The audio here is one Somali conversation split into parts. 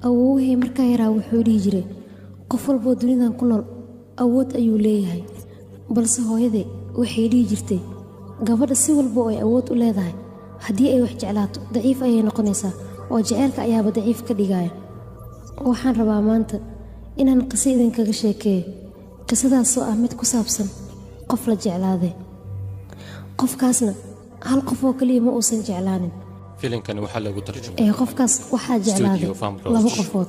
Awowgay markaan yaraa wuxuu dhihi jiray qof walboo dunidan ku nool awood ayuu leeyahay, balse hooyaday waxay dhihi jirtay gabadha si walba oo ay awood u leedahay haddii ay wax jeclaato daciif ayay noqonaysaa oo jaceylka ayaaba daciif ka dhigaya. Waxaan rabaa maanta inaan qiso idinkaga sheekeeyo, qisadaasoo ah mid ku saabsan qof la jeclaaday. Qofkaasna hal qof oo kaliya ma uusan jeclaanin. Filimkani waxaa lagu tarjumay ee qofkaas waxaa jeclaaday Studio Farm laba qofood.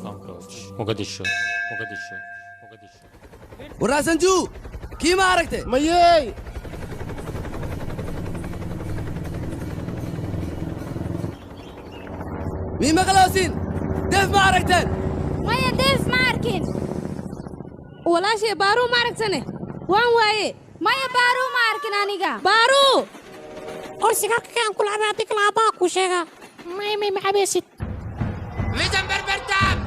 Mogadishu, Mogadishu, Mogadishu. Waraasanju kii ma aragtay? Mayey, mii maqloosin? Deef ma aragteen? Maya, deef ma arkin. Walaashay baaruu ma aragtane? Waan waaye. Maya, baaruu ma arkin aniga. Baaruu Orsigaarka kaan kula cabay, haddii kale aabbaa kuu sheegaa. May may, ma cabaysid. Vijan berbertab!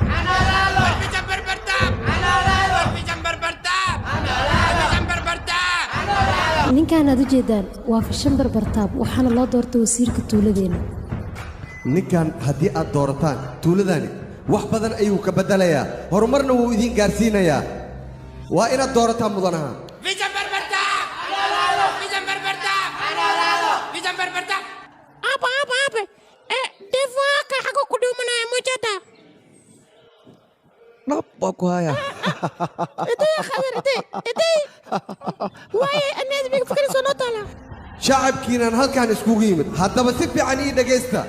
Vijan berbertab! Vijan berbertab! Vijan berbertab! Ninkan aad u jeedaan waa Fishan Barbartaab, waxaana loo doortay wasiirka tuuladeenna. Ninkan haddii aad doorataan, tuuladani wax badan ayuu ka beddelayaa, horumarna wuu idiin gaarsiinayaa. Waa inaad doorataan mudanaha. Vijan berbertab! Vijan berbertab! Vijan berbertab! Aaba, aaba, aabe, ee deef waa ka xagga ku dhuumanaya mujada. Dhab waa ku haya. Idee khadar, idee, idee waaye anaad miga fikirayso noo taala. Shacabkiinan halkan iskugu yimid, haddaba si fiican ii dhegaysta.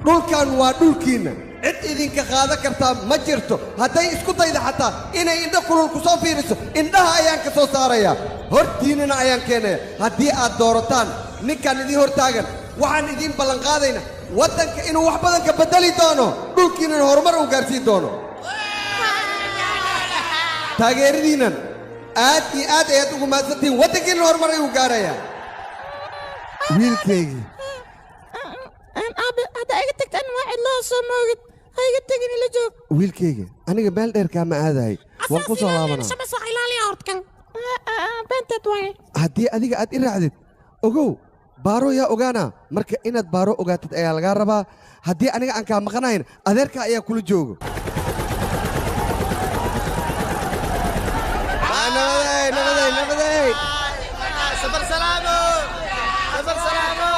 Dhulkan waa dhulkiinna, cid idinka qaadan kartaa ma jirto. Hadday isku dayda xataa inay indho kulul ku soo fiiriso, indhaha ayaan ka soo saarayaa, hortiinnana ayaan keenaya. Haddii aad doorataan ninkan idiin hortaagan, waxaan idiin ballanqaadayna waddanka inuu wax badan ka beddeli doono, dhulkiinnana horumar uu gaarsiin doono. Taageeradiinnan aad iyo aad ayaad ugu mahadsantihiin, waddankiinna horumar ayuu gaarayaa. Wiilkaygii Aabe, hadda iga tagta an waa cidloo soo moogid. Ha iga tegin, ila joog. Wiilkayga, aniga meel dheer kaama aadahay, waan ku soo laabanaa. Shamas wax ilaaliya hortkan beenteed waaye. Haddii adiga aad i raacdid, ogow baaro yaa ogaana. Marka inaad baaro ogaatid ayaa lagaa rabaa. Haddii aniga aan kaa maqanayn, adeerka ayaa kula joogo. Nabaday, nabaday, nabaday. Safar salaamo, safar salaamo.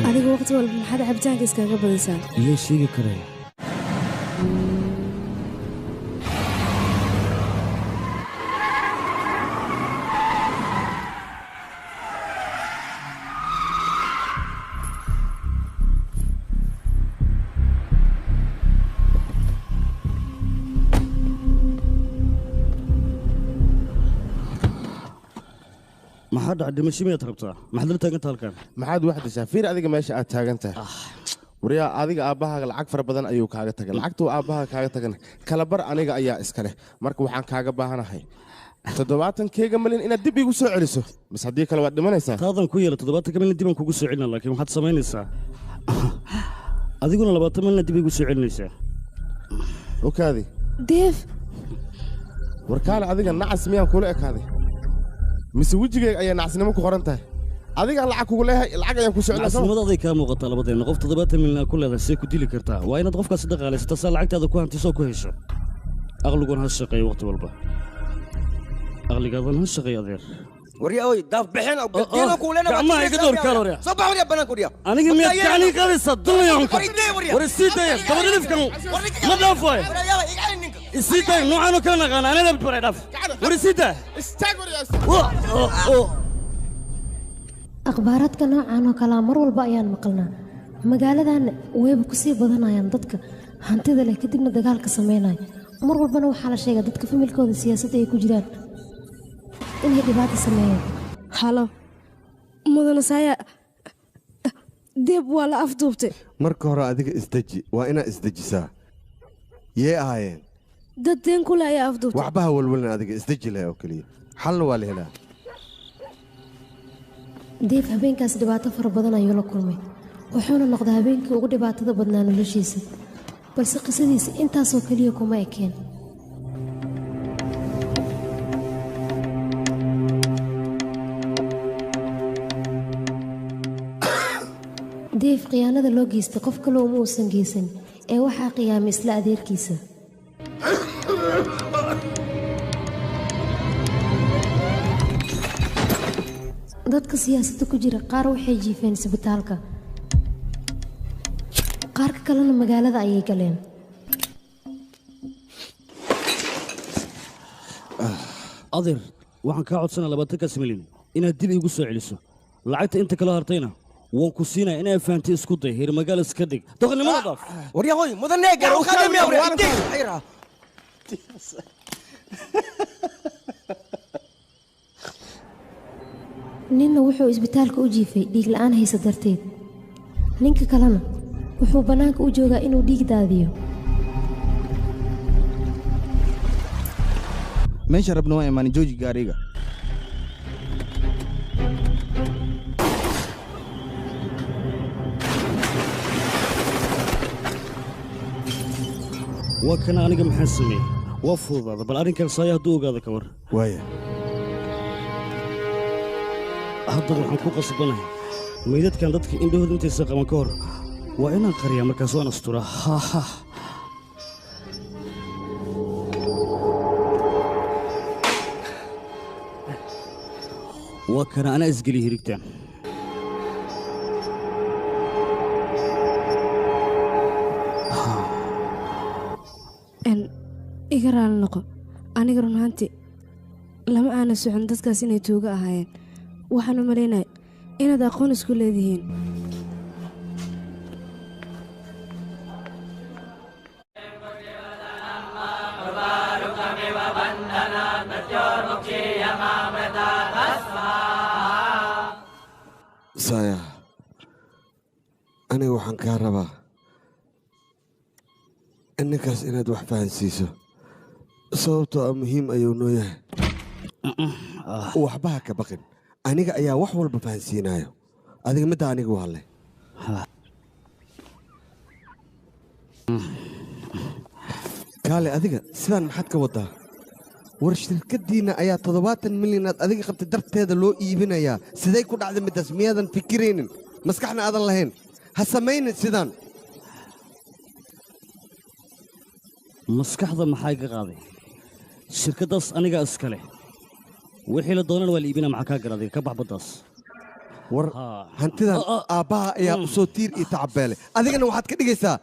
Adiga waqti walba maxaad cabitaanka iskaga badisaa? Iyo sheegi karaya. Maxaa dhaca? Dhimasho miyaad rabtaa? Maxaad la taaganta halkan? Maxaad wax dishaa? Fiir adiga meesha aad taagan tahay. Waryaa, adiga aabbahaaga lacag fara badan ayuu kaaga tagay. Lacagtuu aabbahaaga kaaga tagana kala bar aniga ayaa iska leh. Marka waxaan kaaga baahanahay 70-keyga malyan inaad dib iigu soo celiso, bas haddii kale waad dhimanaysaa. Taadan ku yeela, 70-ka milyan dib aan kugu soo celina, laakiin waxaad samaynaysaa adiguna 20 milyan dib iigu soo celinaysaa. Okaadi. Deef. Warkaale, adiga nacas miyaan kula ekaaday mise wejigayga ayaa nacasnimo ku qoran tahay? Adigaan lacag kugu leeyahay, lacag ayaan ku soo celinaa. Nacasnimada aday kaa muuqataa. Labadeenna qof 70 milyan aa ku leedahay, see ku dili kartaa? Waa inaad qofkaasi dhaqaalaysato saa lacagtaada ku hantisoo ku hesho. Aqliguna ha shaqeeyo waqti walba, aqligaadan ha shaqeeyo, adeer. Waryaa oy, daaf bixin oo geedo kuulena. Gacmaha iga door kaal, waryaa. Soo bax waryaa, banaanka waryaa. Aniga miyaad gacanii qaadaysaa? Dumayaanka war, isii daya. Dabadhilifkan ma dhaaf waaye, isii daya. Noocaan oo kale naqaana anada baray, dhaaf war, isii daa. Istaag waryaa. Akhbaaraadka noocan oo kalea mar walba ayaan maqalnaa. Magaaladan wayba kusii badanayaan dadka hantida leh kadibna dagaalka sameynaya. Mar walbana waxaa la sheegaa dadka familkooda siyaasadda ay ku jiraan inay dhibaato sameeyaan. Halo, mudane saaya, deeb waa la afduubtay. Marka hore adiga isdeji, waa inaad isdejisaa. Yee ahaayeen? Dad deen kule ayaa afduubtay. Waxba ha walwalin, adiga isdeji leh oo keliya, xalna waa la helaa. Deef habeenkaas dhibaato fara badan ayuu la kulmay, wuxuuna noqday habeenkii ugu dhibaatada badnaa noloshiisa. Balse qisadiisa intaasoo keliya kuma ekeen. Deef khiyaanada loo geystay qof kale uma uusan geysan ee waxaa qiyaamay isla adeerkiisa. Dadka siyaasadda ku jira qaar waxay jiifeen isbitaalka, qaarka kalena magaalada ayay galeen. Adeer, waxaan kaa codsanaa 20kaas milyan inaad dib iigu soo celiso. Lacagta inta kala hartayna waan ku siinaya inaa fahanti isku day heer magaalo iska dhig doqonnimada dhaaf. Waryahoy mudane gaar u khadamiya waryaa. Ninna wuxuu isbitaalka u jiifay dhiig la'aan haysa darteed. Ninka kalena wuxuu bannaanka u joogaa inuu dhiig daadiyo. Meesha rabna waa imaan jooji gaariga. Waa kana aniga maxaan sameeyey? Waa fududaada, bal arrinkan saaya hadduu ogaado ka war. Waaya. Hadda waxaan ku qasbanahay meydadkan dadka indhahooda intaysan qaban ka hor waa inaan qariyaa, markaas waan asturaa. Ha ha. Waa kana anaa isgeliya hirigtaan. Iga raali noqo, aniga run ahaantii lama aana socon dadkaas inay tuugo ahaayeen. Waxaan u malaynaya inaad aqoon isku leedihiin. Saya, aniga waxaan kaa rabaa ninkaas inaad wax fahansiiso, sababtoo ah muhiim ayuu noo yahay. Waxba ha ka baqin, aniga ayaa wax walba fahansiinayo. Adiga midda aniga u hadlay. Kaale, adiga sidaan maxaad ka wadaa? War shirkaddiinna ayaa 70 milyanaad adiga qabtay darteeda loo iibinayaa. Siday ku dhacday middaas? Miyaadan fikiraynin? Maskaxna aadan lahayn? Ha samaynin sidaan. Maskaxda maxaa iga qaaday? Shirkaddaas anigaa iska leh. Wixii la doonana waa la iibinaa, maxaa kaa gara adiga? Ka bax baddaas. War hantidan aabbaha ayaa u soo tiir iyo tacabeelay, adigana waxaad ka dhigaysaa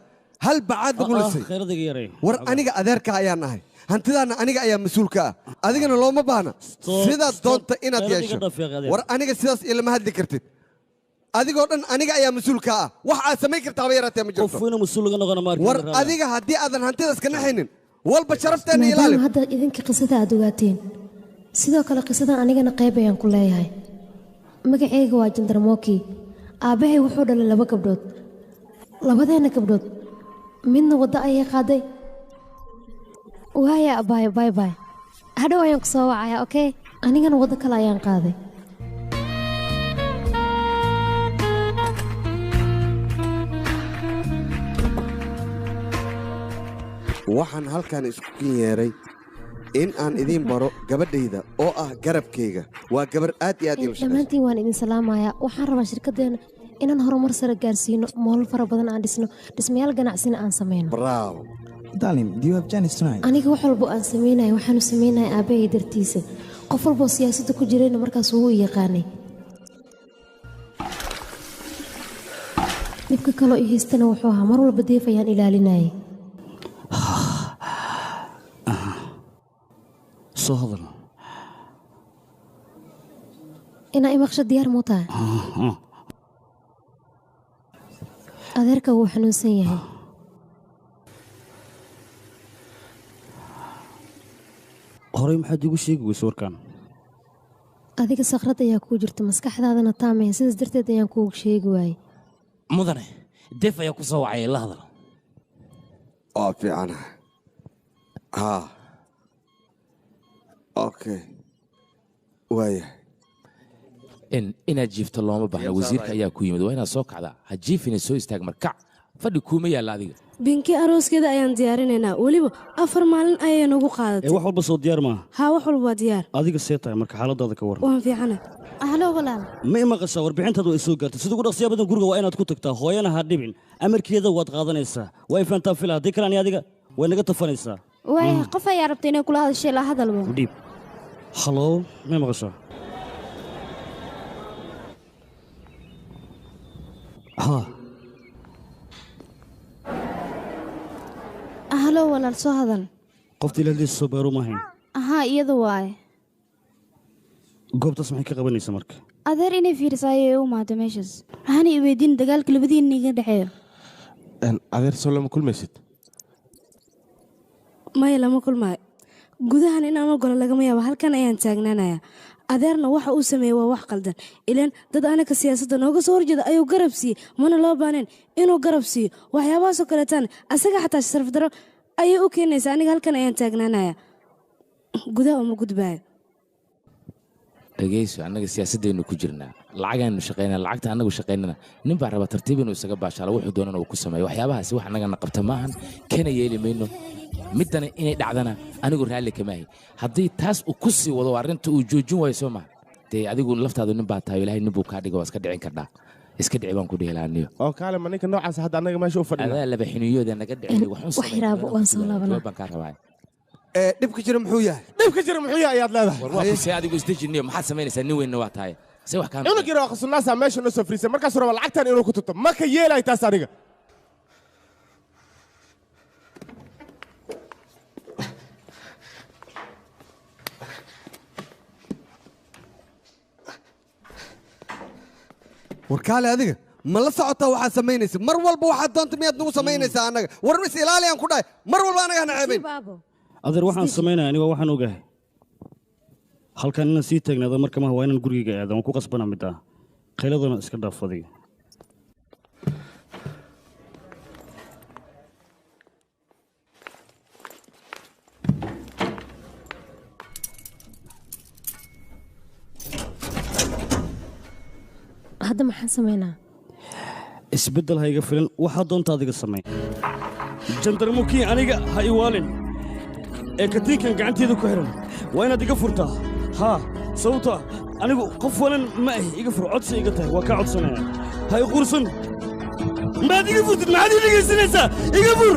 hal bacaad lagu lisay. Khayradayga yaray. War aniga adeerka ayaan ahay, hantidaanna aniga ayaa mas-uulka ah, adigana looma baahna sidaad doonta inaad yeesho. War aniga sidaas ilama hadli kartid, adigoo dhan aniga ayaa mas-uulka ah. Wax aad samayn kartaa haba yaraatee ma jirto. Qof inuu mas-uul laga noqono ma arkin. War adiga haddii aadan hantidaas ka naxaynin walba sharafteena ilaali. Maadaama hadda idinka qisada aad ogaateen, sidoo kale qisadan anigana qayb ayaan ku leeyahay. Magacayga waa Jandarmoki. Aabbahay wuxuu dhalay 2 gabdhood. Labadeenna gabdhood midna waddo ayay qaaday. Waaya abbaayo, bye bye. Hadhow ayaan ku soo wacayaa, okay? Anigana waddo kale ayaan qaaday. Waxaan halkan isku kin yeeray in aan idiin baro gabadhayda oo ah garabkayga. Waa gabar aad iyo aad ii shaqaysa. Dhammaantiin waan idin salaamayaa. Waxaan rabaa shirkaddeena inaan horumar sare gaarsiino, moolal fara badan aan dhisno, dhismayaal ganacsina aan sameyno. Bravo. Darling, do you have chance tonight? Aniga wax walbo aan sameynaya waxaanu sameynaya aabbahay dartiisa. Qof walboo siyaasadda ku jirayna markaas wuu i yaqaanay. Dhibka kaloo i haystana wuxuu ahaa mar walba Deef ayaan ilaalinayay. Soo hadal. Inaa imaqsho diyaar muu tahay? Adeerka wuu xanuunsan yahay. Horey maxaad iigu sheegi weysay warkaan? Adiga sakrad ayaa kuu jirta, maskaxdaadana taamaya, sidaas darteed ayaan kuugu sheegi waayey. Mudane, Deef ayaa ku soo wacay, la hadal. Waa fiicana. Haa. Okay. Waaya. Inaad jiifto looma baahna, wasiirka ayaa ku yimid, waa inaad soo kacdaa. Ha jiifina, soo istaag markac. Fadhi kuuma yaalla adiga. Binki arooskeeda ayaan diyaarinaynaa, weliba 4 maalin ayay nagu qaadatay. Wax walba soo diyaar maaha. Haa, wax walba waa diyaar. Adiga see tahay marka xaaladaada ka warran. Waan fiicana. Ahlo walaal. Ma imaqashaa warbixintaadu way soo gaartay. Sida ugu dhaqsiya badan guriga waa inaad ku tagtaa, hooyana ha dhibin. Amarkeeda waad qaadanaysaa. Way fahantaa fila, haddii kale ani adiga way naga tafanaysaa. Waaya, qof ayaa rabtay inay kula hadashay, la hadalbo. Dhiib. Halo, ma imaqashaa? Haa. Ahlo walaal, soo hadal. Qoftii la hadlaysa soo baaru maahayn. Ahaa, iyada waaye. Goobtaas maxay ka qabanaysaa marka? Adeer inay fiiriso ayay u imaado meeshaas. Waxaana i weydiin dagaalka labadiina iga dhexeeyo. Adeer soo lama kulmaysid? Maya, lama kulmaayo. Gudahan inaan ogolo lagama yaabo, halkan ayaan taagnaanayaa. Adeerna waxa uu sameeyey waa wax qaldan. Ilaan dad anaka siyaasadda nooga soo horjeeda ayuu garab siiyey, mana loo baahnayn inuu garab siiyo. Waxyaabahaasoo kaleetaan asaga xataa sharaf darro ayay u keenaysaa. Aniga halkan ayaan taagnaanayaa, gudaha uma gudbaayo. Dhegeyso, annaga siyaasaddaynu ku jirnaa, lacagaannu shaqaynaa, lacagta annagu shaqaynana nin baa raba tartiib inuu isaga baashaalo, wuxuu doonana uu ku sameeyo. Waxyaabahaasi wax annagana qabta maahan, kana yeeli mayno. Middana inay dhacdana anigu raalli kama ahi. Haddii taas uu ku sii wado arrinta uu joojin waayo soo maha, dee adigu laftaadu nin baa tahay, ilaahay nin buu kaa dhiga, waa iska dhicin kardhaa. Iska dhici baan ku dhihi lahaa niyo. Oo kaale, ma ninka noocaas hadda annaga meesha u fadhina? Adaa laba xiniyooda naga dhicin, wax un wax yaraabo, waan soo laabanaa. Jawaab baan kaa rabaa. Dhibka jira muxuu yahay? Dhibka jira muxuu yahay ayaad leedahay? War waa kusee adigu isdejiniyo, maxaad samaynaysaa? Nin weynna waa tahay. See wax kaa Cunug yar oo khasunaasa meesha noo soo fariisay, markaasuu raba lacagtan inuu ku tuto. Ma ka yeelay taas aniga. War kaale, adiga ma la socotaa waxaad samaynaysa? Mar walba waxaad doonta miyaad nagu samaynaysaa annaga? War is ilaali aan ku dhahay, mar walba annaga hana ceebayn. Adeer, waxaan samaynayaa aniga waxaan ogahay. Halkan inaan sii taagnaado marka maaha, waa inaan gurigayga aado, waan ku qasbanaa middaa. Qayladana iska dhaaf adiga. Hadda maxaan samaynaa? Isbeddel ha iga filan, waxaa doonta adiga samay. Jandarmukii aniga ha i waalin. Ee katiinkan gacanteeda ku xiran waa inaad iga furtaa. Haa, sababtoo ah anigu qof walan ma ahi, iga fur, codsi iga tahay, waa kaa codsanaya. Ha i quursan. Maad iga furtid, maxaad ii dhegaysanaysaa? Iga fur.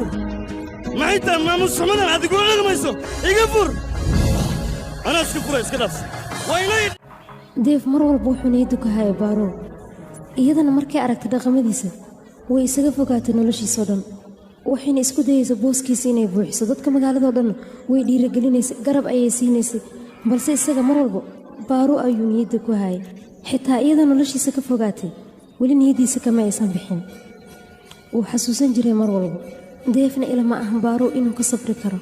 Maxay tahay maamus xumadan aad igula dhaqmayso? Iga fur. Anaa iska furay, iska dhaaf. Waa inay Deef mar walba wuxuu niyadda ku hayay Baarow. Iyadana markay aragtay dhaqamadiisa way isaga fogaatay noloshiisoo dhan. Waxayna isku dayaysa booskiisa inay buuxiso. Dadka magaaladoo dhan way dhiirigelinaysay, garab ayay siinaysay, balse isaga mar walba Baarow ayuu niyadda ku hayay. Xitaa iyada noloshiisa ka fogaatay, weli niyaddiisa kama aysan bixin. Wuu xasuusan jiray mar walba. Deefna ilama ahan Baarow inuu ka sabri karo.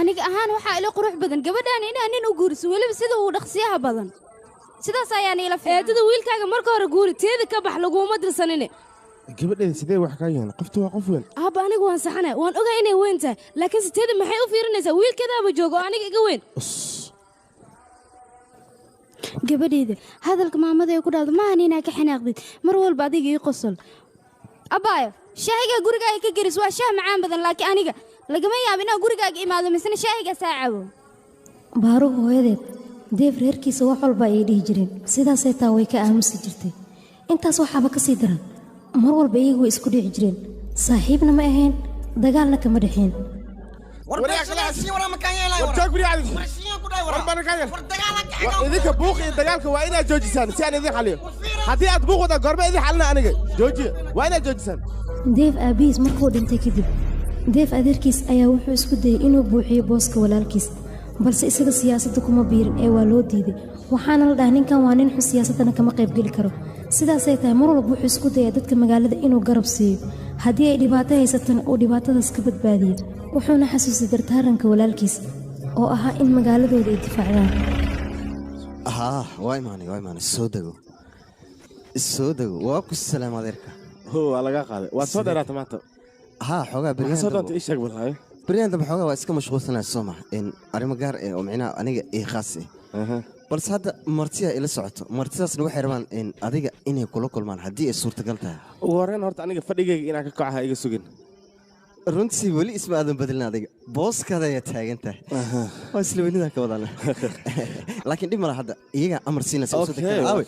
Aniga ahaan waxaa ila qurux badan gabadhaan inaa nin u guuriso, weliba sida uu dhaqsiyaha badan. Sidaas ayaan ila fiican. Eedada wiilkaaga marka hore guuri, teeda ka bax, laguma dirsanine. Gabadheeda sidee wax kaa yihiin? Qoftu waa qof weyn. Aabba, anigu waan saxanay, waan ogaa inay weyn tahay, laakiinse teeda maxay u fiirinaysaa? Wiilkeedaaba jooga oo aniga iga weyn. Gabadheyda, hadalka maamada ee ku dhahdo maahan inaa ka xanaaqdid. Mar walba adiga ii qosol. Abaayo, shaahiga gurigaaga ka geris waa shaah macaan badan, laakiin aniga lagama yaabo inaan gurigaaga imaado misna shaahigaas aa cabo. Baarow hooyadeed Deef reerkiisa wax walba ayay dhihi jireen, sidaasay taa way ka aamusi jirtay. Intaas waxaaba ka sii daran, mar walba iyagu way isku dhici jireen, saaxiibna ma ahayn, dagaalna kama dhexeen. Idinka buuq iyo dagaalka waa inaad joojisaan si aan idin xaliyo. Haddii aad buuq wadaan goorma idin xalina aniga? Joojiya, waa inaad joojisaan. Deef aabbihiis markuu dhintay kadib, Deef adeerkiis ayaa wuxuu isku dayay inuu buuxiyo booska walaalkiis, balse isaga siyaasadda kuma biirin ee waa loo diiday. Waxaana la dhahay ninkan waa nin xun, siyaasaddana kama qaybgeli karo. Sidaasay tahay mar walba wuxuu isku dayaa dadka magaalada inuu garab siiyo, haddii ay dhibaato haysatana uu dhibaatadaas ka badbaadiyo. Wuxuuna xasuustay dardaaranka walaalkiis oo ahaa in magaaladooda ay difaacdaan. Haa, waa imaanay, waa imaanay. Soo dego, soo dego. Waa ku salaam adeerka. Waa laga qaaday, waa soo dheeraata maanta. Haa, xoogaa Maxaa soo doontay? Ii sheeg bal haye. Beryahan dambe xoogaa waa iska mashquulsanaa soo maha, in arrimo gaar ah oo micnaha aniga ii khaas ah. Balse hadda martiya ila socoto, martidaasna waxay rabaan in adiga inay kula kulmaan haddii ay suurtagal tahay. Ugu horreyn horta aniga fadhigayga inaan ka kaco ha iga sugin. Runtii weli isma aadan bedelin adiga, booskaada ayaa taagan tahay. Waa isla weynidaa ka wadana. Laakiin dhib mala hadda iyagaa amar siinaysa soo degtaan. Aawe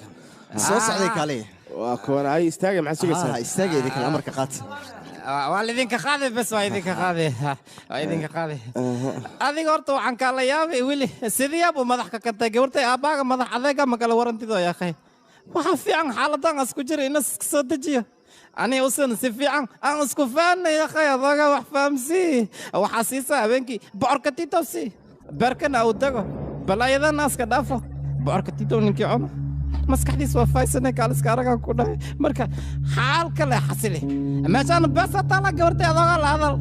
soo socday kaale. Waa kuwan ay istaaga, maxaa sugaysaa? Istaaga idinkan amarka qaata. Waa lidinka qaaday, bes waa idinka qaaday, waa idinka qaaday. Adiga horta waxaan kaala yaabay weli sidii yaab uu madax ka kantay gabartay aabbaaga madax adeega ma kala warantido yaa akhay. Waxaa fiican xaaladan asku jira ina soo dejiyo. Ani usan si fiican aan isku fahanay yaa akhay, adooga wax fahamsii. Waxaa siisaa habeenkii bocorka titow sii, beerkana uu dago, balaayadana aska dhaafo. Bocorka titow ninkii cuna maskaxdiis waa faysane kaaliska aragaa ku dhahay. Marka xaal kale xasili meeshaan beesa taala gabartay adooga la hadal.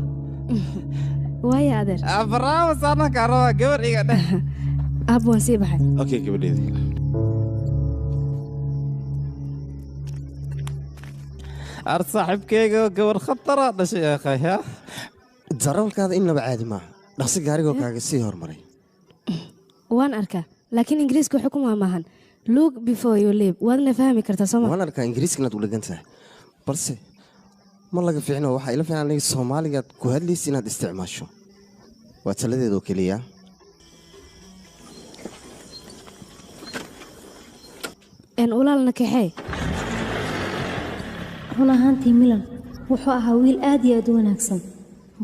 Waaya adeer. Barnaamij saana kaa rabaa gabar iga dheh. Aab waan sii baxay. Okay gabadheedii. Ar saaxiibkeyga gabar khatara dhashay yaa akhay. Ha darawalkaada innaba caadi maaha, dhaqsi gaarigoo kaaga sii hormaray. Waan arkaa, laakiin ingiriiska xukun waa maahan. Look before you leave. Waadna fahmi kartaa soo ma? Waan arkaa ingiriiska inaad u dhagan tahay, balse ma laga fiicno. Waxaa ila fiican aniga soomaaligaad ku hadlaysa inaad isticmaasho. Waa taladeeda oo keliya. En walaalna kaxee. Run ahaantii Milan wuxuu ahaa wiil aad iyo aad u wanaagsan.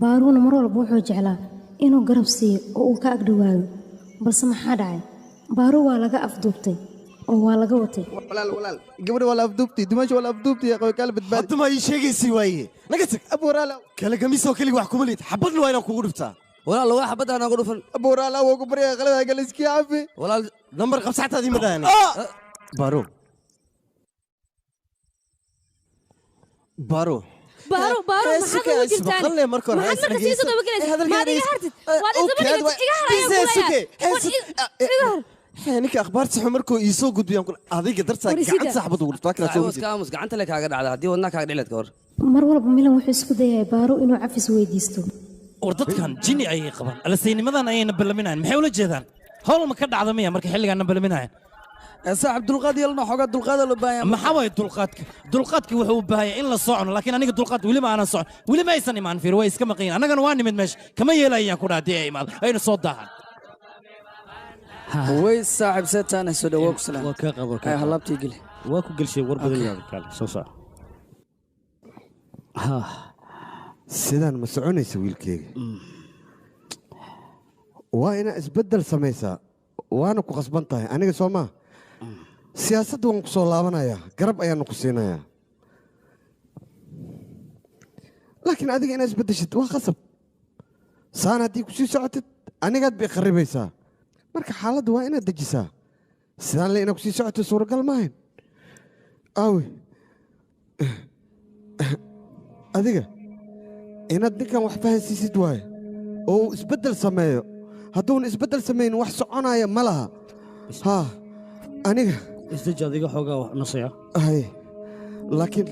Baaruuna mar walba wuxuu jeclaa inuu garab siiyo oo uu ka agdhowaado. Balse maxaa dhacay? Baaru waa laga afduubtay oo waa laga watay. Walaal walaal, gabadha waa la afduubtay, dumaasha waa la afduubtay, qoy kala badbaadi. Hadda ma ii sheegaysay waaye. Naga tag. Abu walaal, kala gamisoo kaliya wax kuma liid. Xabadna waa inaan kugu dhuftaa. Walaal waa xabad aan ugu dhufan. Abu walaal, waa ku baryaa qalada gal iski cafi. Walaal nambar qabsaxtaadii ma daani. Baro. Baro. Baro baro maxaad ugu jirtaan? Marka hore maxaad marka sii soo dabagelaysaa? Maad iga hartid? Waad iga dabagelaysaa, iga har ayaan kulayaa. Iga har. Ninka akhbaarta xun markuu ii soo gudbiyaan adiga dartaa gacanta saxbad ugu dhuftaa kala soo gudbi. Aamus gacanta le kaaga dhacda haddii wadnaha kaaga dhici lahayd ka hor. Mar walba Milan wuxuu isku dayay Baro inuu cafis weydiisto. War dadkan jini ayay qabaan, alasaynimadan ayayna ballaminayan. Maxay ula jeedaan? Howl ma ka dhacda miya marka xilligaana ballaminayan? Saaxib dulqaad yeelna, xoogaa dulqaada loo baahan yahay. Maxaa waaye dulqaadka? Dulqaadka wuxuu u baahan yahay in la socono, laakiin aniga dulqaad weli ma aanan socon, weli ma aysan imaan. Fiir way iska maqan yihiin, annagana waa nimid meesha kama yeelayaan ku dhaha haddii ay imaado ayna soo daahan. Way saaxib seetaana soo dhawow ku salaam. Waa kaa qabo. Ay halaabtii geli. Waa ku gelshay war badan yaad kaale soo soco. Sidaan ma soconaysa wiilkeyga. Waa inaa isbeddel samaysaa, waana ku khasban tahay aniga soo maa. Siyaasadda waan ku soo laabanayaa, garab ayaanu ku siinayaa, laakiin adiga inaad isbeddeshid waa khasab. Saan haddii ku sii socotid anigaad bay kharibaysaa. Marka xaaladda waa inaad dejisaa. Sidaan le inaad kusii socotid suuragal maahayn. Aawe adiga inaad ninkan wax fahansiisid waaye oo uu isbeddel sameeyo. Hadduuna isbeddel samaynin wax soconaya ma laha. Haa aniga isdeji adiga xoogaa wax nasaya. Hay laakiin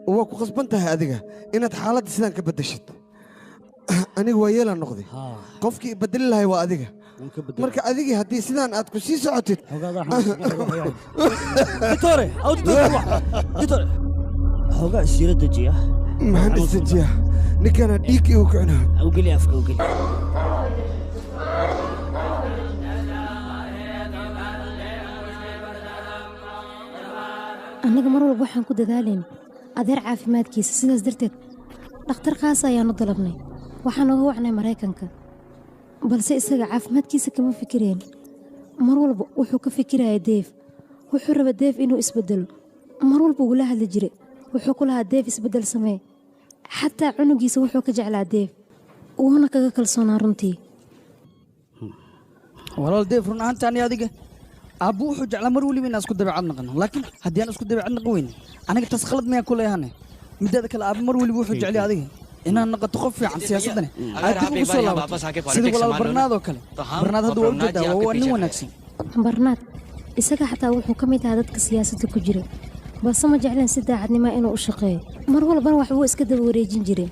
waa ku khasban tahay adiga inaad xaaladda sidaan ka beddeshid. Aniga waa yeelaan noqday, qofkii bedeli lahay waa adiga. Marka adigii haddii sidaan aad ku sii socotid. Ditore, aw ditore, ditore. Xoogaa isiira dejiya. Maxaan isdejiyaa? Ninkana dhiig igu kicinaa. Aw geli afka, aw geli. Annaga mar walba waxaan ku dadaalayna adeer caafimaadkiisa, sidaas darteed dhakhtar khaas ayaanu dalabnay. Waxaan uga wacnay Maraykanka, balse isaga caafimaadkiisa kama fikireen. Mar walba wuxuu ka fikiraya Deef. Wuxuu raba Deef inuu isbedelo. Mar walba ugula hadli jiray, wuxuu ku lahaa Deef isbedel samee. Xataa cunugiisa wuxuu ka jeclaa Deef, wuuna kaga kalsoonaa runtii. Walaal Deef, run ahaantii ani adiga aabbu wuxuu jeclaa mar weliba inaan isku dabeecad naqano, laakiin haddii aan isku dabeecad naqan weyne aniga taas khalad miyaan ku leeyahane? Mideeda kale aabba mar weliba wuxuu jeclay adiga inaad noqoto qof fiican, siyaasadane aad dib ugu soo laabato sida walaal Barnaad oo kale. Barnaad hadda waa ujeedaa, waa nin wanaagsan. Barnaad isaga xataa wuxuu ka mid ahaa dadka siyaasadda ku jira, balse ma jecleen si daacadnimo inuu u shaqeeyo. Mar walbana wax buu iska daba wareejin jiray.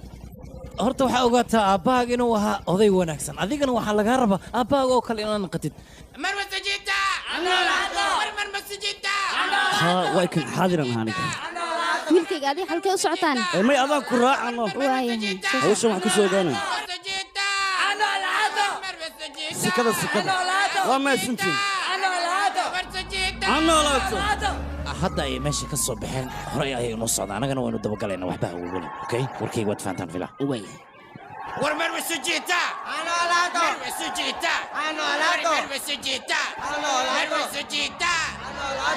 Horta waxaa ogaataa aabbahaaga inuu ahaa oday wanaagsan, adigana waxaa lagaa rabaa aabbahaaga oo kale inaad noqotid. Marwa Sajita, Haa, way kan xaadiran ahaa aniga. Wiilkayga, adiga halkee u socotaan? Ee, may adaan ku raacano. Waayahay. Hawshan wax ku soo ogaanay. Sikada sikada. Waa mahadsantihiin. Ha noolaato. Hadda ay meesha ka soo baxeen, horey ayay inoo socdaan, annagana waynu dabagalaynaa. Waxba ha welwelin. Okay, warkayga waad fahantaan filaa. War Marwe Sujita! Marwe Sujita! Marwe Sujita! Marwe Sujita!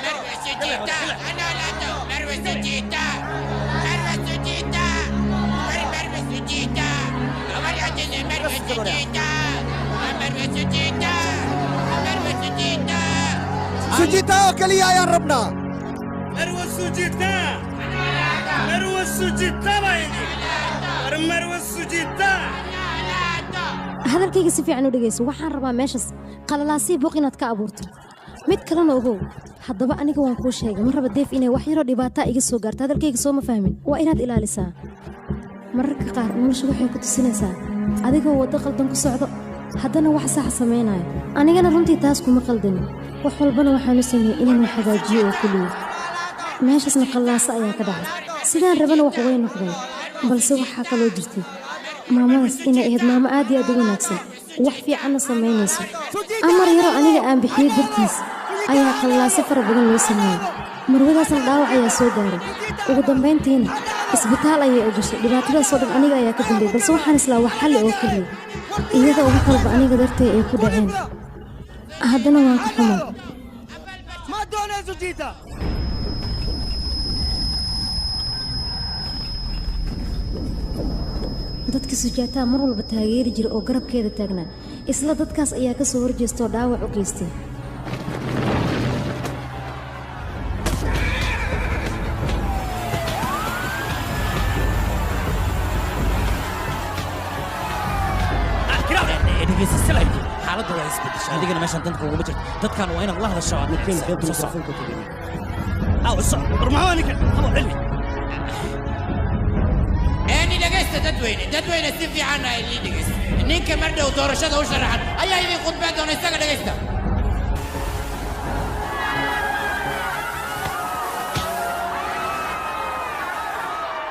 Marwe Sujita! Noolaato! Marwe Sujita! Marwe Sujita! War Marwe Sujita! Marwe Sujita! Marwe Sujita! Marwe Sujita! Sujita oo keliya ayaan rabnaa. Marwa Sujita! Marwa Sujita baa idin. War Marwa Sujita! Hadalkayga si fiican u dhegayso. Waxaan rabaa meeshaas qalalaasii buuq inaad ka abuurto. Mid kalena ogow, haddaba aniga waan kuu sheegay, ma raba Deef inay wax yaroo dhibaataa iga soo gaarto. Hadalkayga soo ma fahmin? Waa inaad ilaalisaa. Mararka qaar nolosha waxay ku tusinaysaa adigoo waddo qaldan ku socdo, haddana wax sax samaynayo. Anigana runtii taas kuma qaldanin. Wax walbana waxaan u sameeyey inaan hagaajiyo oo keliya. Meeshaasna qallaaso ayaa ka dhacay, sidaan rabana wax way noqdeen. Balse waxaa kaloo jirtay maamadaas inay ahayd maamo aad iyo aad u wanaagsan, wax fiicanna samaynayso. Amar yaroo aniga aan bixiyey dartiis ayaa qallaaso fara badan loo sameeyey. Marwadaasna dhaawac ayaa soo gaaray, ugu dambayntiina isbitaal ayay u gashay. Dhibaatadaasoo dhan aniga ayaa ka dambeeyey, balse waxaan islaa wax xalli oo keliya, iyada wax walba aniga dartay ay ku dhaceen. Haddana waan ka xumaa. Ma doonay Sujita. Dadka Sujaataa mar walba taageeri jira oo garabkeeda taagnaa, isla dadkaas ayaa ka soo horjeesta oo dhaawac u geystay. Dhegeysta silayki, xaaladda waa isbedeshay, adigana meeshan danta kuguma jirto. Dadkan waa inaad la hadasho. Aad soo soco. Aw, soco. War maxaa ninkan? Qabo cilmi. Eeni dhegaysta dadweyne, dadweyne, si fiican ay ii dhegaysta. Ninka mar dhow doorashada u sharaxan ayaa idin khudbeen doona, isaga dhegaysta.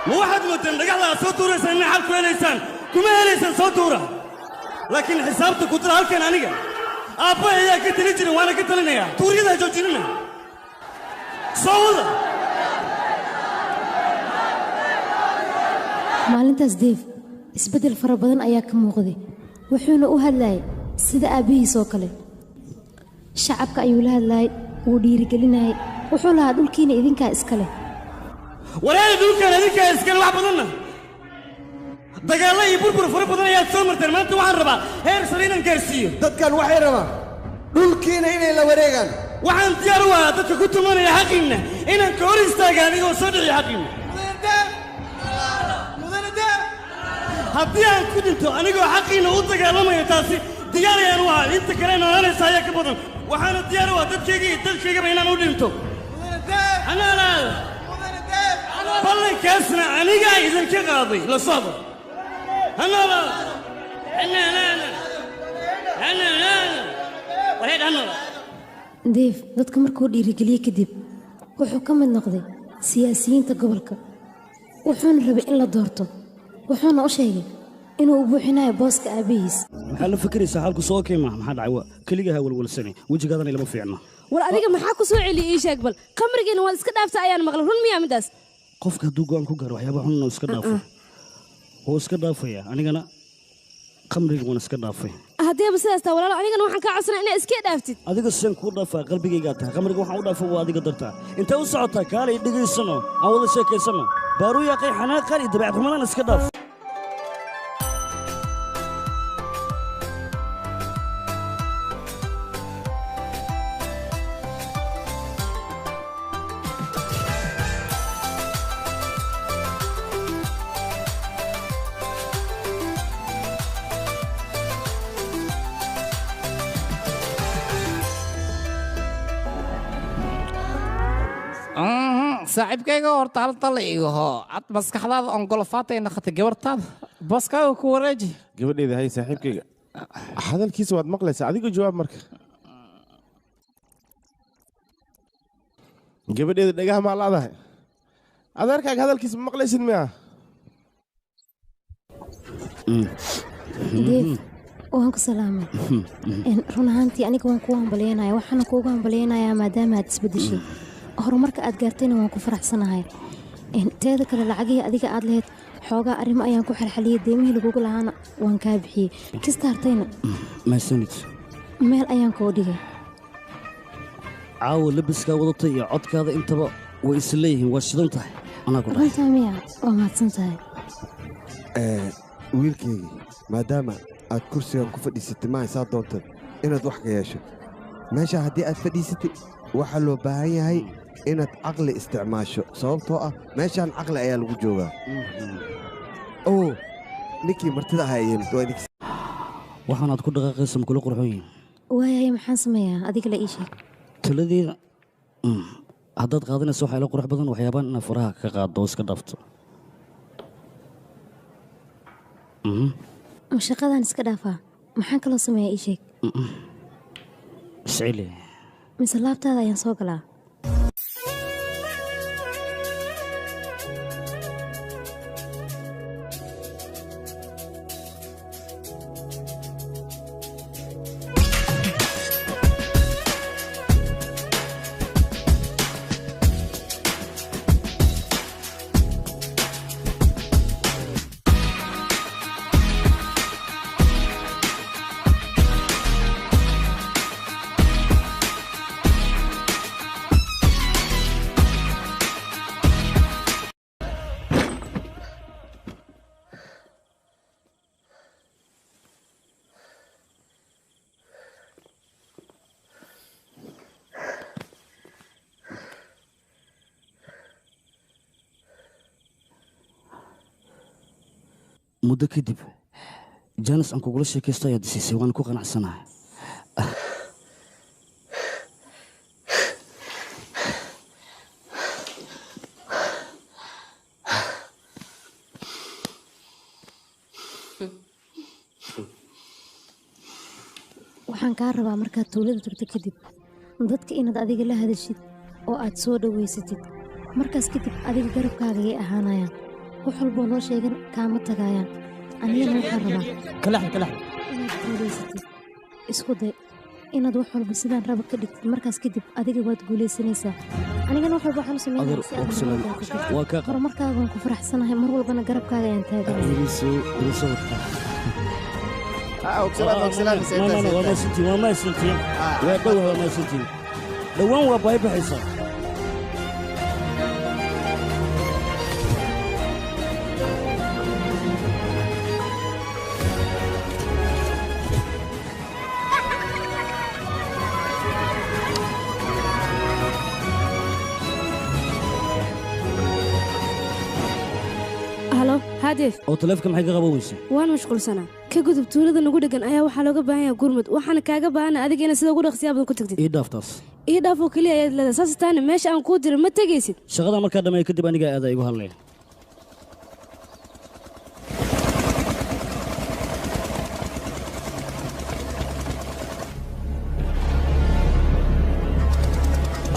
Ma waxaad moodeen dhagaxda aad soo tuuraysaan inay xal ku helaysaan? Kuma helaysaan, soo tuura. Laakiin xisaabta ku dira halkan aniga. Aabba ayaa ka talin jiray, waana ka talinayaa. Tuuryada ha joojinina. Soo wada. Maalintaas Deef isbeddel fara badan ayaa ka muuqday, wuxuuna u hadlayay sida aabbihiis oo kale. Shacabka ayuu la hadlayay, wuu dhiirigelinayay. Wuxuu lahaa, dhulkiina idinkaa iska leh. Wareeda dhulkan idinkaa iskale. Wax badanna dagaallo iyo burbur fara badan ayaad soo marteen. Maanta waxaan rabaa heer sare inaan gaarsiiyo. Dadkan waxay rabaan dhulkiina inay la wareegaan. Waxaan diyaar u ahaa dadka ku tumanaya xaqiinna inaan ka hor istaaga anigoo soo dhiciyo xaqiinna. Haddii aan ku dhinto anigoo xaqiinna u dagaalamaya, taasi diyaar ayaan u ahaa. Inta kale noolaanaysa ayaa ka badan. Waxaana diyaar u ahaa dadkayga iyo dadkaygaba inaan u dhinto. Hanaalaada ballankaasna anigaa idinka qaaday, la socda. Hanoolaada, hanoolaada, hanoolaada, wareed hanoolaada. Deef dadka markuu dhiirigeliyey kadib wuxuu ka mid noqday siyaasiyiinta gobolka, wuxuuna rabay in la doorto, wuxuuna u sheegay inuu u buuxinayo booska aabbihiis. Maxaa la fikiraysaa? Xaalku soo kay maaha. Maxaa dhacay? Waa keligaha walwalsane, wejigaadana ilama fiicna. War adiga maxaa ku soo celiyey? Ii sheeg bal. Khamrigiina waad iska dhaafta ayaan maqlay, run miyaa midaas? Qofka hadduu go'aan ku gaaro waxyaaba xun inuu iska dhaafo, wuu iska dhaafaya. Anigana khamriga waan iska dhaafay. Haddiiba sidaas taa, walaalo, anigana waxaan kaa codsanaa inaad iska dhaaftid. Adiga seen kuu dhaafaa? Qalbigaygaa tahay. Khamriga waxaan u dhaafa waa adiga dartaa. Intee u socotaa? Kaalay dhegaysano, aan wada sheekaysano. Baaruu yaaqay, xanaaqan iyo dabeecad xumadaan iska dhaaf. Saaxiibkayga, horta hal tala igaho. Ad maskaxdaada ongolofaatay naqatay, gabartaada booskaaga ku wareeji. Gabadheeda, hay saaxiibkayga, hadalkiisa waad maqlaysaa, adigu jawaab marka. Gabadheeda dhagaha maa laadahay? Adeerkaaga hadalkiisa ma maqlaysid miya? Deef, waan ku salaamay. Run ahaantii aniga waan kugu hambalyeynaya, waxaana kuugu hambalyeynayaa maadaama aad isbedeshay. Horumarka aad gaartayna waan ku faraxsanahay. Teeda kale lacagihii adiga aad lahayd xoogaa arrimo ayaan ku xalxaliyey, deemihii lagugu lahaana waan kaa bixiyey. Kista hartayna Mahadsanid. meel ayaan kuu dhigay. Caawa labiskaa wadatay iyo codkaada intaba way is leeyihiin, waa shidan tahay, anaa ku dhahay. Runtaa miya? Waa mahadsan tahay. Wiilkaygii, maadaama aad kursigan ku fadhiisatay, ma haysaa doonta inaad wax ka yeesho meesha. Haddii aad fadhiisatay, waxaa loo baahan yahay inaad caqli isticmaasho, sababtoo ah meeshaan caqli ayaa lagu joogaa. Oo ninkii martida ahaa yimid, waa idinka. Waxaanaad ku dhaqaaqaysa ma kula qurxoon yihiin? Waayahay, maxaan sameeyaa? Adiga la ii sheeg. Taladeeda haddaad qaadanayso, waxaa ila qurux badan waxyaabaan inaad faraha ka qaaddo oo iska dhaafto. Ma shaqadaan iska dhaafaa? Maxaan kaloo sameeyaa? Ii sheeg. Isceli. Mise laabtaada ayaan soo galaa? Muddo kadib jaanis aan kugula sheekaysto ayaad siisay, waan ku qanacsanahay. Waxaan kaa rabaa markaad tuulada tagto kadib dadka inaad adiga la hadashid oo aad soo dhoweysatid. Markaas kadib adiga garabkaaga ayay ahaanayaan, wax walboo loo sheegan kaama tagayaan. Anigana waxaan rabaa Kalaxda, kalaxda. inaad guulaysatid. Isku day inaad wax walba sidaan raba ka dhigtid. Markaas kadib adiga waad guulaysanaysaa, anigana wax walba waxaan u sameynaya Adeer, si waa aad ku salaam. horumar gaarto. Waa kaa qab. Horumarkaaga waan ku faraxsanahay, mar walbana garabkaaga ayaan taaganahay. Igu soo wadtaa. Ogsalaan, No, no, no, waa mahadsantihiin, waa mahadsantihiin, waa dhow, waa mahadsantihiin. Dhowaan waa baahi baxaysaa. Halo, hadeef. Oo taleefka maxay ka qaban weysaa? Waan mashquulsanaa. Ka gudub, tuulada nagu dhegan ayaa waxaa looga baahan yahay gurmud, waxaana kaaga baahana adiga inaad sida ugu dhaqsiyaa badan ku tagtid. Ii dhaaf taas. Ii dhaaf oo keliya ayaad leedahay, saas taana meesha aan kuu diray ma tegaysid. Shaqada markaa dhammeeyo kadib anigaa aada igu hadlaya.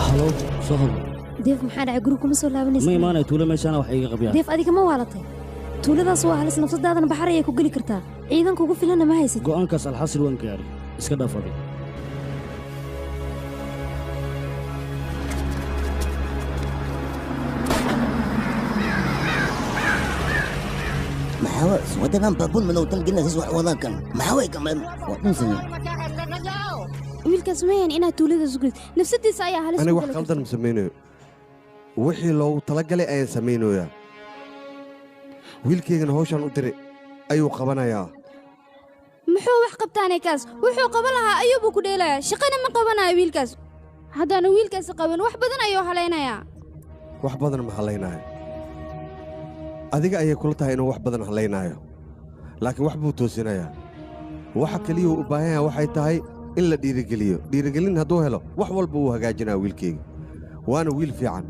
Halo, soo hadlo. Deef, maxaa dhacay? Guri kuma soo laabanaysa? Ma imaanayo tuulo, meeshaana wax iiga qabyaa. Deef, adiga ma waalatay? Tuuladaas waa halis, nafsadaadana baxar ayay ku geli kartaa, ciidan kugu filanna ma haysid. Go'aankaas alxasil waan gaaray, iska dhaaf adiga. Maxaa wadadan baabuur madow tan gelinaysa wax wadaan kan? Maxaa way kamaan waa dhunsan? Wiilkaas ma yahan inaad tuuladaas u gelid, nafsadiisa ayaa halis Aniga ku wax geli qaldan ma samaynayo, wixii loogu talagalay ayaan samaynayaa. Wiilkaygana hawshaan u diray ayuu qabanayaa. Muxuu wax qabtaanay? Kaas wuxuu qaban lahaa ayuubuu ku dheelayaa, shaqana ma qabanayo wiilkaas. Haddaanu wiilkaasi qaban, wax badan ayuu halaynayaa. Wax badan ma hallaynaayo. Adiga ayay kula tahay inuu wax badan hallaynaayo, laakiin wax buu toosinayaa. Waxa keliya uu u baahan yahay waxay tahay in la dhiirigeliyo. Dhiirigelin hadduu helo, wax walba wuu hagaajinaya wiilkayga, waana wiil fiican.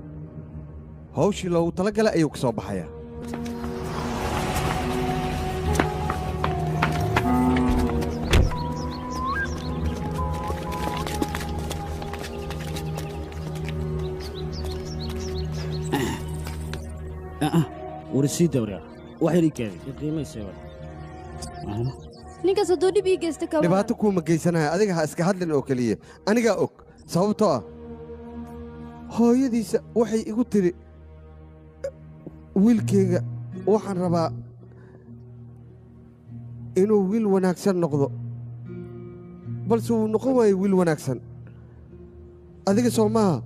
Hawshii loogu talagalay ayuu ka soo baxayaa. War sii dawriya wax yar ii kaadi i qiimaysa war. Ninkaas hadduu dhib ii geysto ka waran. Dhibaato kuuma geysanaya, adiga ha iska hadlin oo keliya. Anigaa og sababtoo ah hooyadiisa waxay igu tidhi wiilkayga waxaan rabaa inuu wiil wanaagsan noqdo, balse wuu noqon waayey wiil wanaagsan. Adiga soo maaha,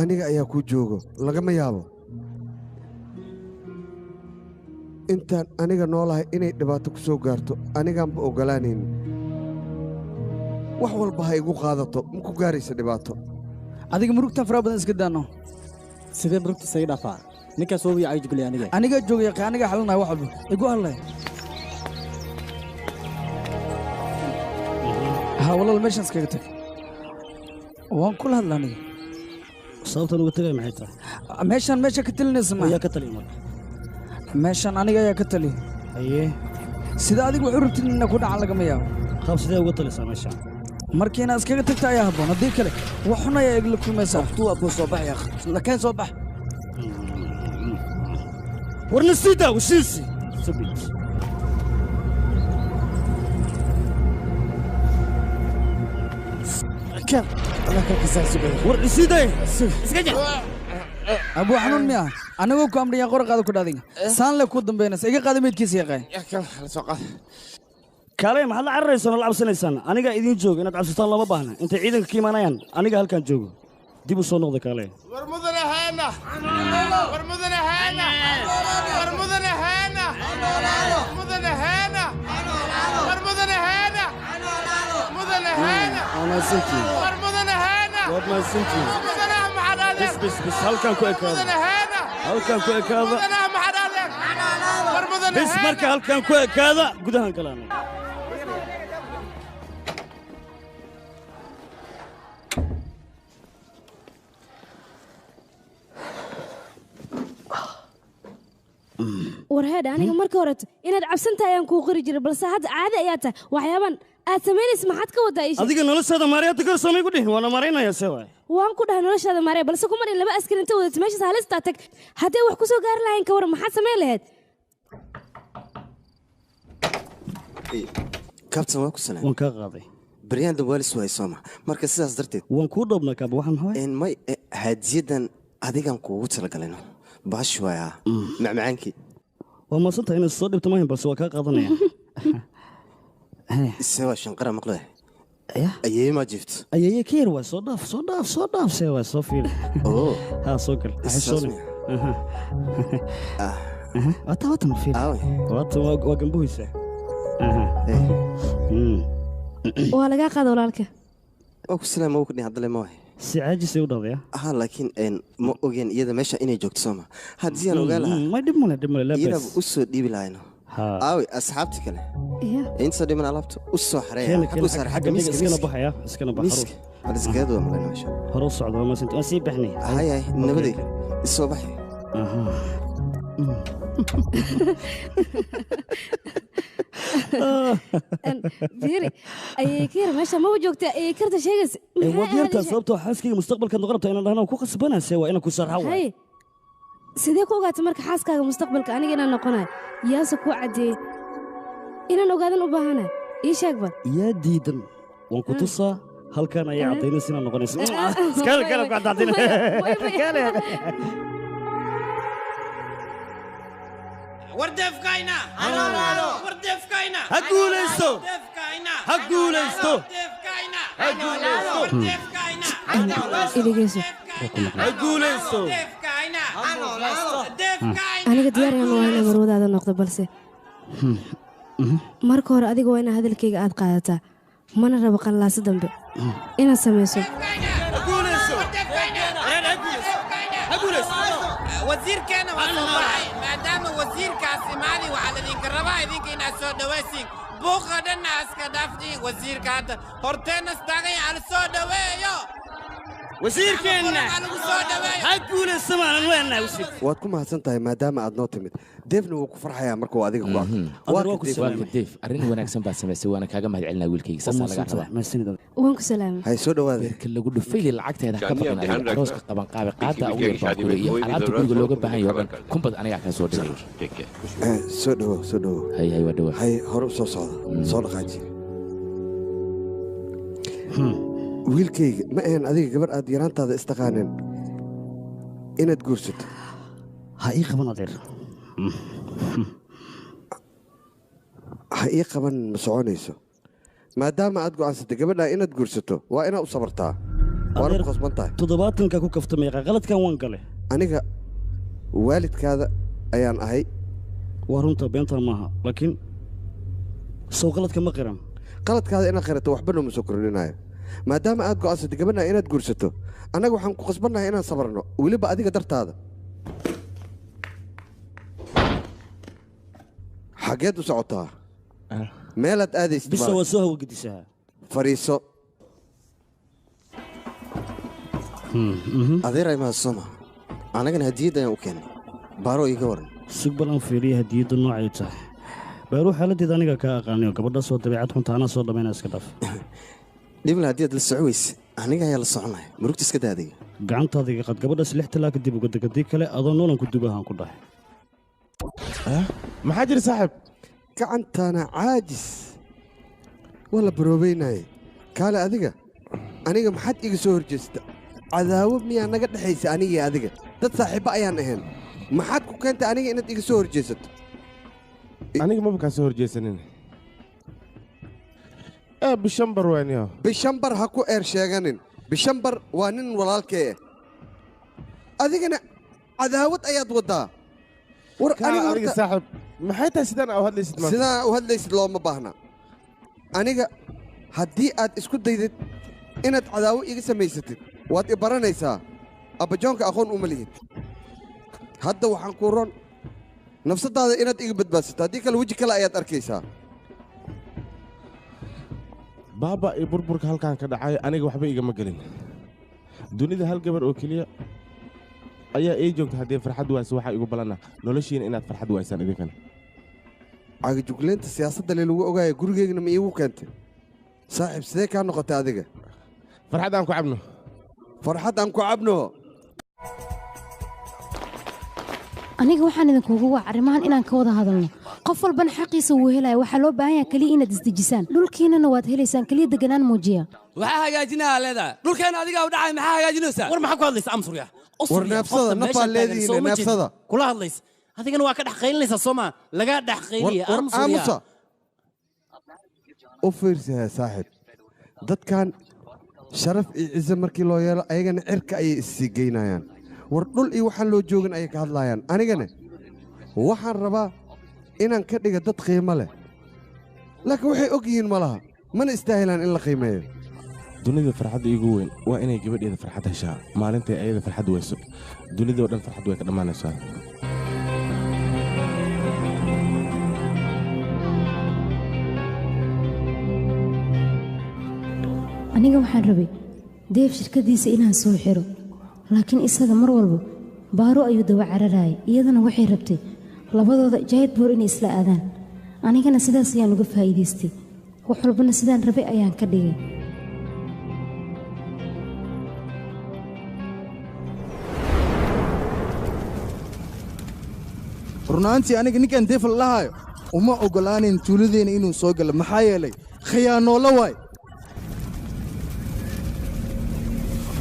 aniga ayaa kuu joogo. Lagama yaabo intaan aniga noolahay inay dhibaato ku soo gaarto. Anigaanba oggolaanaynin. Wax walba ha igu qaadato, ma ku gaaraysa dhibaato. Adiga murugtan faraha badan iska daano. Sidee murugta isaga dhaafaa? Ninkaas waa wii cayjugulay aniga. Anigaa joogaya qe, anigaa xalinaya wax walba, igu hadlay. Ha walaal, meeshaan iskaga tag, waan kula hadla aniga. Sababtan uga tagay maxay tahay? Meeshaan meesha ka talinaysa ma Yaa ka taliya marka? Meeshaan aniga ayaa ka taliya. Haye, sida adigu wax u rabtid ina ku dhacan lagama yaabo. Qaab sidee uga talisaa meeshaan? Markii inaad iskaga tagta ayaa habboon, haddii kale wax xun ayaa igla kulmaysaa. Waqtuu abuu soo bax yaakh, lakeen soo bax. Warna sii daawo siisi sabit. War isii day. Iska jir. Abuu xanuun miya? Anigoo ku amriyaan qora qaada ku dhaadiga saan le ku dambaynaysa. Iga qaada meydkiisa yaqaan. Kaalay, maxaad la cararaysaan oo la cabsanaysaan? Aniga idiin joogo, inaad cabsataan lama baahna. Intay ciidanka ka imaanayaan aniga halkaan joogo, dib u soo noqda kaalay. War mudane haana, war mudane haana, war mudane haana, mudane haana, war mudane haana, mudane haana. Waa mahadsantihiin. War mudane haana. Waad mahadsantihiin. Mudanaha maxaad adeer. Bis bis bis, halkaan ku ekaada. Mudane haana. Halkaan ku ekaada. Mudanaha maxaad adeer. War mudane Bis haana. marka halkaan ku ekaada, gudahan kalaana. War heedha, aniga marka horeto inaad cabsan tahay ayaan kuu qori jiray, balse hadda caadi ayaa tahay. Waxyaaban aad samaynaysa maxaad ka wadaa? Ii sheeg. Adiga noloshaada maarayada kor samay ku dhihin, waana maaraynaya, see waay. Waan ku dhahay noloshaada maaree, balse kuma dhin laba askari inta wadato meeshaas halistaa tag. Hadday wax ku soo gaari lahayn ka waran, maxaad samayn lahayd? Kabtan, waa ku salaam. Waan kaa qaaday. Baryahan dambe waa lis waayay sooma? Marka sidaas darteed waan kuu dhoobnaa kaaba. Waxaan maxaa? May, hadiyadan adigan kuugu talagalino baashi waaya, macmacaankii. Waa maasantahay inaad soo dhibto mahin, balse waa kaa qaadanaya. Se waa shanqara maqle, ayeeye maa jiifto? Ayeeye ka yar waay. Soo dhaaf, soo dhaaf, soo dhaaf. See waay, soo fiiri. Ha soo gal. Ha Saas xishoone. Waata waatan fiiri, waatan waa gambuhaysa. Waa lagaa qaada walaalka. Waa ku salaam, waa ku dhihin haddale ma waay. Si caajisay u dhahday. Ha, laakiin ma ogeen iyada meesha inay joogto sooma? Haddii aan ogaa lahaa May, dhib male, dhib male, laa iyadaba bas. U soo dhiibi lahayno. Aawi asxaabta kale inta dhiman alaabta u soo xareeya? Keena, Xagga keena, u saar, xagga xagga dhiga, miiska, iskana miiska. baxaya, iskana bax. Miiska. Waa iskaga duwa malayna meesha. Hore u socda, waa maasanti, waan sii baxnay. Hay hay, nabaday, isoo baxay. Fiiri, ayay ka yar meesha maba joogtaa ayay karta sheegaysa. Ee, waad yartaa sababtoo xaaskayga mustaqbalkaad noqon rabtaa inaan dhahno ku khasbanaa. See waa inaan ku sarxa waay. Haye, sidee ku ogaatay marka xaaskaaga mustaqbalka aniga inaan noqonayo? Yaase kuu caddeeyey? Inaan ogaadan u baahanahay, ii sheeg bal. Yaa diidan? Waan ku tusaa, halkan ayaa caddaynaysa inaad noqonayso. Iskala kala ku caddaynay. Wardeefkayna, wardeefkayna. Ha guulaysto. Wardeefkayna. Ha guulaysto. Wardeefkayna. Ha guulaysto. Wardeefkayna. Idhegeyso. Ha guulaysto. Wardeefkayna. Aniga diyaar ayaan u ahay inaan marwadaada noqdo, balse marka hore adiga waa inaa hadalkayga aad qaadataa. Mana rabo qalalaaso dambe inaad samayso. Wasiirkeena waa soo baxay. Maadaama wasiirkaas imaaday, waxaa laydinka rabaa idinka inaad soo dhawaysiin, buuqa dhanna iska dhaaftiin. Wasiirka hadda horteenna istaagay, ala soo dhaweeyo. Wasiirkeenna ha guulaysto maanan leenahay wasiir. Waad ku mahadsan tahay maadaama aad noo timid. Deefna wuu ku farxayaa markuu adiga ku arko. Waa ka Deef, arrin wanaagsan baad samaysay, waana kaaga mahadcelinaa wiilkayga, saasaa lagaa rabaa. Waan ku salaamay. Hay soo dhawaada. Beerka lagu dhufayli lacagteeda ka baqan adiga arooska qaban qaabe qaada ugu yar baan kule iyo alaabta guriga looga baahan yahay oo dhan kunbad anigaa kaa soo dhigay. Soo dhawow, soo dhawow. Hay hay, waa dhawaa. Hay, hore u soo socda, soo dhaqaaji. Wiilkayga, ma ahan adiga gabar aad yaraantaada istaqaaneen inaad guursato. Ha ii qaban adeer. Ha ii qaban ma soconayso. Maadaama aad go'aansatay gabadha inaad guursato, waa inaad u sabartaa, waana ku khasban tahay. 70-ka ku kaftamay qaladkan waan galay. Aniga waalidkaada ayaan ahay. Waa runta, beentaa maaha, laakiin sow qaladka ma qiran. Qaladkaada inaad qirato waxba nooma soo kordhinayo. Maadaama aad go'aansatay gabadha inaad guursato, annaga waxaan ku khasbannahay inaan sabarno, weliba adiga dartaada. Xaggeed u socotaa? Meelaad aadaysid bisa waa soo hawagedisaa. Fariiso. Adeer ay mahadsoma, annagana hadiyad ayaan u keennay. Baaro, iiga waran. Sug bal aan fiiriya hadiyadda noocay tahay. Baaruu, xaaladdeeda aniga kaa aqaanayo, gabadha soo dabeecad xunta anaa soo dhammayna, iska dhaaf. Dhibla, haddii aad la soco weyse, aniga ayaa la soconaya. Murugta iska daa adiga. Gacantaada iga qad, gabadhaas 6 talaa kadib uga deg, haddii kale adoo noolan ku dubahaan ku dhahay. Maxaa jira saaxiib? Gacantaana caajis waa la baroobeynaaye. Kaale adiga, aniga maxaad iga soo horjeesta? Cadaawo miyaa naga dhexaysa aniga iyo adiga? Dad saaxiibba ayaan ahayn. Maxaad ku keentay aniga inaad iga soo horjeesato? Aniga maba kaa soo horjeesanin ee Bishambar wayniyo. Bishambar ha ku eer sheeganin. Bishambar waa nin walaalkee ah, adigana cadaawad ayaad waddaa. War aniga adiga saaxiib, maxay tahay sidaan aa u hadlaysid maanta? Sidaan u hadlaysid looma baahna. Aniga haddii aad isku daydid inaad cadaawo iga samaysatid, waad i baranaysaa. Abbajoonka aqoon uma lihid. Hadda waxaan kuu ron nafsadaada inaad iga badbaadsato, haddii kale weji kale ayaad arkaysaa. Baaba iyo burburka halkan ka dhacay aniga waxba igama gelin. Dunida hal gabar oo keliya ayaa ii joogta. Haddii farxad waayso, waxaa igu balana noloshiina inaad farxad waaysaan idinkana. Cagajugleynta siyaasadda le lagu ogaaya gurigeygna ma iigu keentay? Saaxiib, sidee kaa noqotay adiga? Farxad aan ku cabno. Farxad aan ku cabno. Aniga waxaan idinkuugu wac arrimahan inaan ka wada hadalno. Qof walbana xaqiisa wuu helaya. Waxaa loo baahan yahay keliya inaad isdejisaan, dhulkiinana waad helaysaan. Keliya deganaan muujiya. Waxaa hagaajinaha leedahay dhulkeena adigaa u dhacay, maxaa hagaajinaysaa? War maxaa ku hadlaysa amsurya? War neefsada, nafaa leedihiin, neefsada. Kula hadlaysa adigana waa ka dhex qaylinaysaa, soo maa lagaa dhex qayliya. War aamusa, u fiirsaha saaxiib. Dadkan sharaf iyo ciise markii loo yeelo, ayagana cirka ayay issii geynayaan. War dhul iyo waxaan loo joogin ayay ka hadlaayaan. Anigana waxaan rabaa inaan ka dhiga dad qiimo leh, laakiin waxay og yihiin ma laha, mana istaahilaan in la qiimeeyo. Dunida farxadda iigu weyn waa inay gabadheeda farxad heshaa. Maalintay ayada farxad weyso, dunidoo dhan farxad way ka dhammaanaysaa. Aniga waxaan rabay Deef shirkadiisa inaan soo xiro, laakiin isaga mar walba Baaro ayuu daba cararayay. Iyadana waxay rabtay labadooda Jaydbuur inay isla aadaan. Anigana sidaas ayaan uga faa'iidaystay, wax walbana sidaan rabay ayaan ka dhigay. Runaantii aniga ninkan Deefal lahaayo uma oggolaanin tuuladeenna inuu soo galo, maxaa yeelay khiyaanoola waay.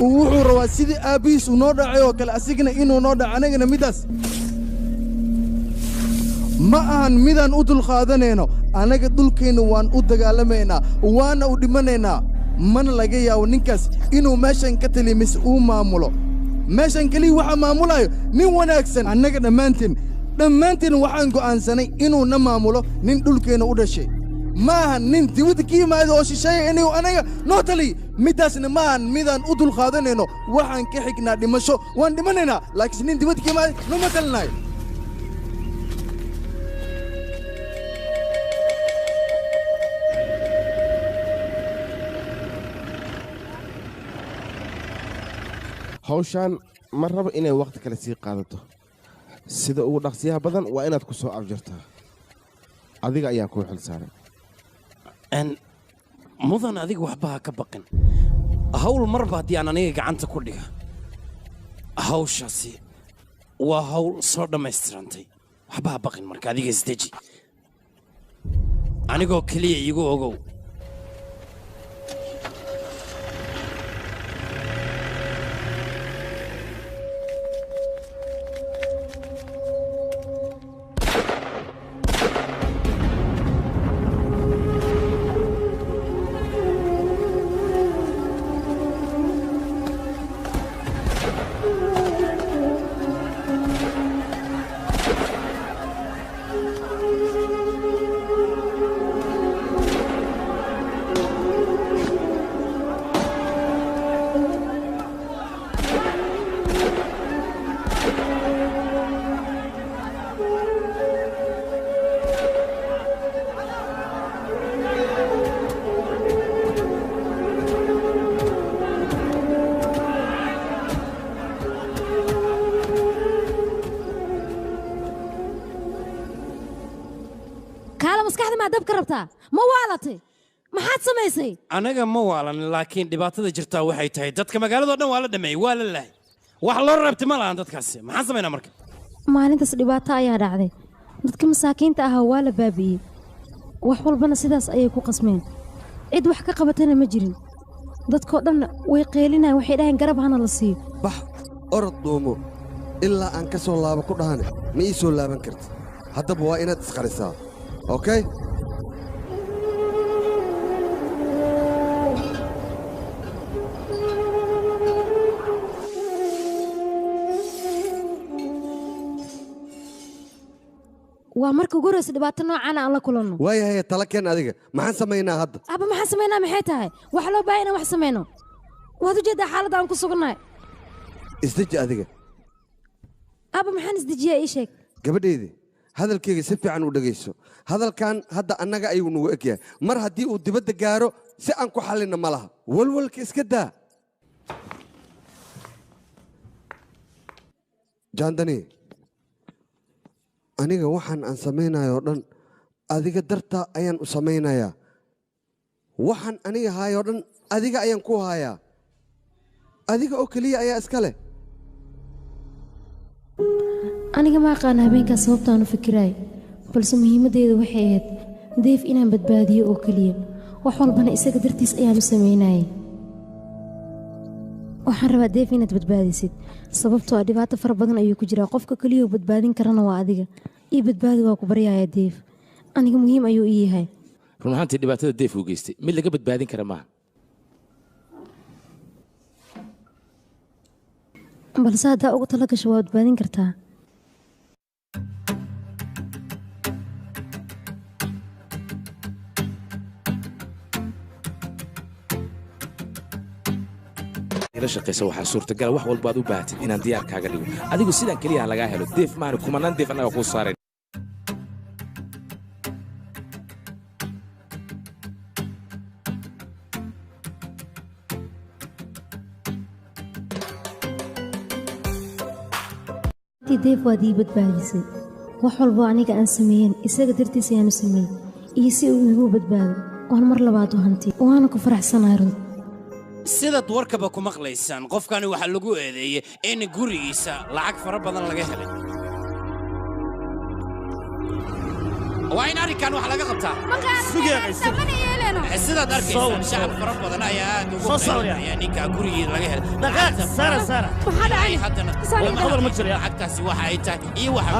Uu wuxuu rabaa sidii aabbihiis uu noo dhacay oo kale asigana inuu noo dhaco. Anagana middaas ma ahan midaan u dulqaadanayno. Annaga dhulkeenna waan u dagaalamaynaa, waana u dhimanaynaa. Mana laga yaabo ninkaas inuu meeshan ka taliyo mise uu maamulo meeshan. Keliya waxaa maamulayo nin wanaagsan. Annaga dhammaanteen waxaan go'aansanay inuu na maamulo nin dhulkeenna u dhashay, ma ahan nin dibadda ka yimaado oo shisheeya inuu anaga noo taliy. Middaasna ma ahan midaan u dulqaadanayno. Waxaan ka xignaa dhimasho, waan dhimanaynaa, laakiinse nin dibadda ka yimaada nooma talinayo. Hawshaan ma rabo inay waqti kale sii qaadato. Sida ugu dhaqsiyaha badan waa inaad ku soo afjartaa. Adiga ayaan kuu xil saaray. Mudan adiga waxba ha ka baqin. Hawl marba haddii aan aniga gacanta ku dhiga, hawshaasi waa hawl soo dhammaystirantay. Waxba ha baqin marka adiga isdeji. Anigoo keliya iigu ogow. Ma waalatay? Maxaad samaysay? Anaga ma waalan, laakiin dhibaatada jirtaa waxay tahay dadka magaalada oo dhan waa la dhameeyay, waa la laayay. Wax loo reebtay ma lahan dadkaasi. Maxaan samaynaa marka? Maalintaas dhibaato ayaa dhacday. Dadka masaakiinta ahaa waa la baabi'iyey. Wax walbana sidaas ayay ku qasmeen. Cid wax ka qabatana ma jirin. Dadkoo dhanna way qeelinayaan, waxay dhaheen garab hana la siiyo. Bax, orod duumo. Ilaa aan ka soo laabo ku dhahane, ma ii soo laaban kartid. Haddaba waa inaad isqarisaa. Okay? Waa marka ugu horreysa dhibaato noocan aan la kulanno. Waayahay, tala keen adiga. Maxaan samaynaa hadda? Abba, maxaan samaynaa maxay tahay? Waxa loo baahan inaan wax samayno. Waad u jeedaa xaaladda aan ku sugannahay. Isdeji adiga. Abba, maxaan isdejiyaa ii sheeg. Gabadheydii, hadalkayga si fiican u dhegayso. Hadalkan hadda annaga ayuu nagu eg yahay. Mar haddii uu dibadda gaaro, si aan ku xallinno ma laha. Walwalka iska daa. Jaandani, aniga waxaan aan samaynayo oo dhan adiga dartaa ayaan u samaynayaa. Waxaan aniga haayoo dhan adiga ayaan ku haayaa. Adiga oo keliya ayaa iska leh. Aniga ma aqaan habeenkaas sababtaan u fikiraay, balse muhiimaddeedu waxay ahayd Deef inaan badbaadiyo oo keliya. Wax walbana isaga dartiis ayaan u samaynayay. Waxaan rabaa Deef inaad badbaadisid, sababtoo ah dhibaato fara badan ayuu ku jiraa. Qofka keliya oo badbaadin karana waa adiga. Ii badbaadi waa ku baryaaya Deef. Aniga muhiim ayuu ii yahay. Run ahaantii dhibaatada Deef uu geystay mid laga badbaadin kara maaha. Balse haddaa ugu tala gasho waa badbaadin kartaa. La shaqeysa waxaa suurtagal wax walba aad u baahatid inaan diyaar kaaga dhigo. Adigu sidaan keliya ha lagaa helo. Deef maana kumanaan Deef annaga kuu saarayn. Deef waad ii badbaadisay. Wax walbo aniga aan sameeyeen isaga dartiis ayaan u sameeyey, iyo si uu iigu badbaado waan mar labaad u hantay, waana ku faraxsanahay runtii. Sidaad warkaba ku maqlaysaan, qofkani waxaa lagu eedeeyey in gurigiisa lacag fara badan laga helay. Waa in arrinkan wax laga qabtaa. Sidaad arkaysaan, shacab fara badan ayaa aad ugu qaylinaya ninka gurigiisa laga helay. Haddana lacagtaasi waxa ay tahay iyo waxa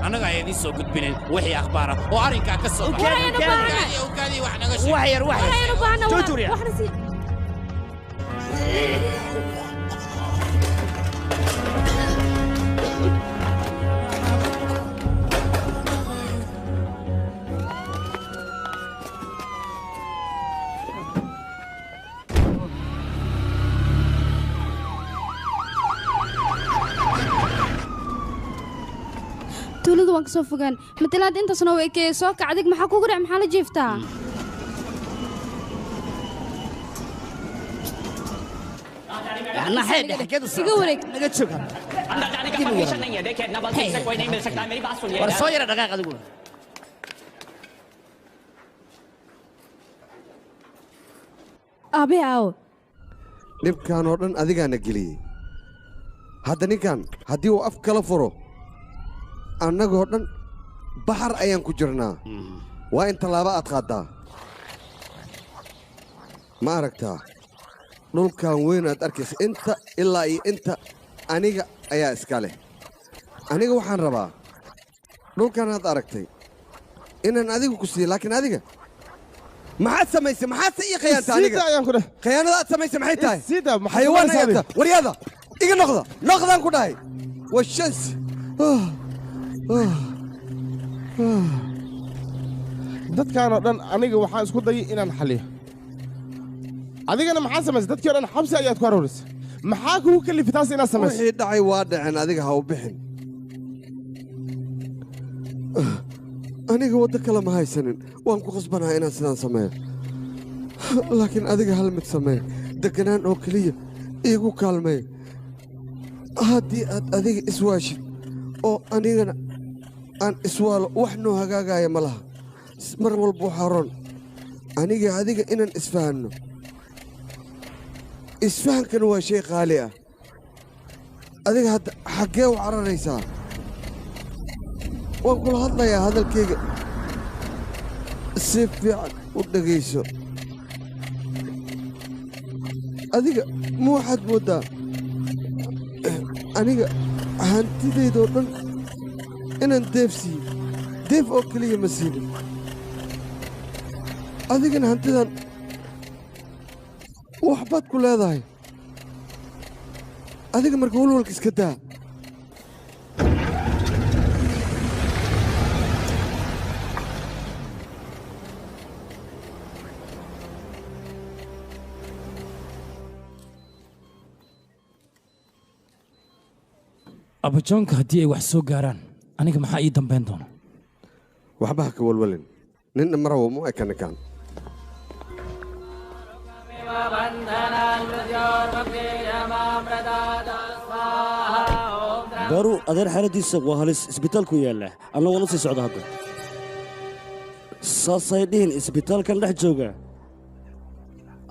annaga ayaa idiin soo gudbinayn wixii akhbaara oo arrinkaa ka soo baxay. Tuuladu waan ka soo fogaan. Matalaad intaasna way ekeeyey. Soo kac adig, maxaa kugu dhac? Maxaa la jiiftaa? Iga wareeg. Naga joog अंदर जाने का परमिशन नहीं है देखिए नवल सिंह से कोई नहीं मिल सकता है मेरी बात सुनिए War soo yara dhaqaaq adiguna. Aabe aawo. Dhibkan oo dhan adigaana geliyey. Hadda ninkan haddii uu af kala furo, annagoo dhan baxar ayaan ku jirnaa. Waa in tallaabo aad qaaddaa. Ma aragtaa dhulkan weyn aad arkaysa inta ilaa iyo inta aniga ayaa iska leh. Aniga waxaan rabaa dhulkan aad aragtay inaan adiga ku siiyo, laakiin adiga maxaad samaysay? Maxaad se ii khiyaantay aniga? Khiyaanada aad samaysay maxay tahay? Xayawaan ayaad tahay. Waryaada iga noqda, noqdaan ku dhahay. Waa shans. Dadkaan oo dhan aniga waxaan isku dayay inaan xaliyo. Adigana maxaa samaysay? Dadkii oo dhan xabsi ayaad ku aruurisay. Maxaa kugu kalifay taas inaad samayso? Wixii dhacay waa dhaceen, adiga ha u bixin. Aniga waddo kale ma haysanin, waan ku khasbanahay inaan sidaan sameeyo. Laakiin adiga hal mid samee, deganaan oo keliya iigu kaalmee. Haddii aad adiga iswaashid oo anigana aan iswaalo, wax noo hagaagaya ma laha. Mar walba waxaa roon aniga adiga inaan isfahanno. Isfahankana waa shay qaali ah. Adiga hadda xaggee u cararaysaa? Waan kula hadlayaa, hadalkayga si fiican u dhegayso. Adiga ma waxaad mooddaa aniga hantidaydoo dhan inaan deef siiyo? Deef oo keliya ma siinin. Adigana hantidan waxbaad ku leedahay. Adiga marka walwalka iska daa. Abajoonka haddii ay wax soo gaaraan aniga maxaa ii dambayn doona? Waxba ha ka walwalin, ninna ma rabo mu eka ninkan. Baaru, adeer xaaladiisa waa halis, isbitaalku yaalla. Anna waan u sii socda hadda. Saasay dhihin isbitaalkan dhex jooga.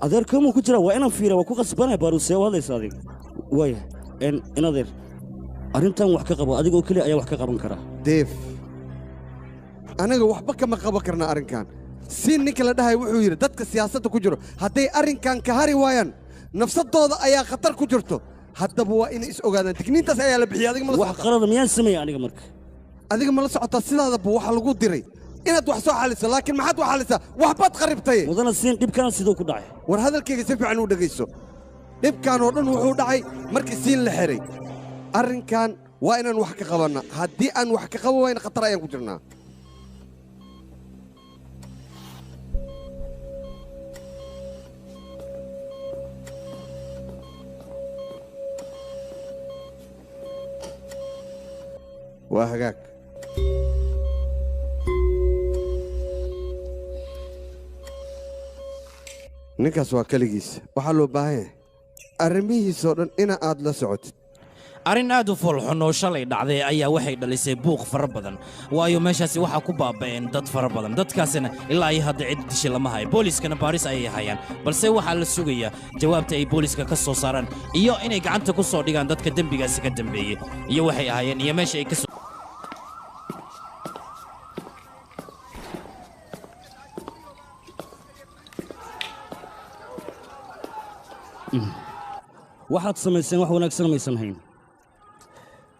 Adeer koomuu ku jira, waa inaan fiira, waa ku qasbanaya. Baaru, see u hadlaysa adiga? Waaya in adeer arrintan wax ka qabo, adigoo keliya ayaa wax ka qaban kara. Deef, aniga waxba kama qaban karna arrinkan. Si ninka la dhahay wuxuu yidhi dadka siyaasadda ku jiro hadday arrinkan ka hari waayaan nafsadooda ayaa khatar ku jirto. Haddaba waa inay is ogaadaan, digniintaas ayaa la bixiyay. Adiga ma la wax qalada miyaan sameeyay aniga marka? Adiga ma la socotaa sidaadaba waxa lagu diray inaad wax soo xaliso, laakiin maxaad wax xalisaa? Waxbaad qaribtay. Mudana siin, dhibkan siduu ku dhacay? War hadalkayga si fiican u dhegayso. Dhibkan oo dhan wuxuu dhacay markii siin la xiray. Arrinkan waa inaan wax ka qabanna. Haddii aan wax ka qaban wayna khatar ayaan ku jirnaa. Waa hagaag. Ninkaas waa keligiis. Waxaa loo baahan yahay arrimihiisoo dhan ina aad la socotid. Arrin aad u foolxun oo shalay dhacday ayaa waxay dhalisay buuq fara badan, waayo meeshaasi waxaa ku baaba'een dad fara badan. Dadkaasina ilaa iyo hadda cid dishay lama hayo, booliiskana baaris ayay hayaan, balse waxaa la sugayaa jawaabta ay booliiska ka soo saaraan iyo inay gacanta ku soo dhigaan dadka dembigaasi ka dambeeyey iyo waxay ahaayeen iyo meesha ay ka soo. Waxaad samayseen wax wanaagsan maysan hayn.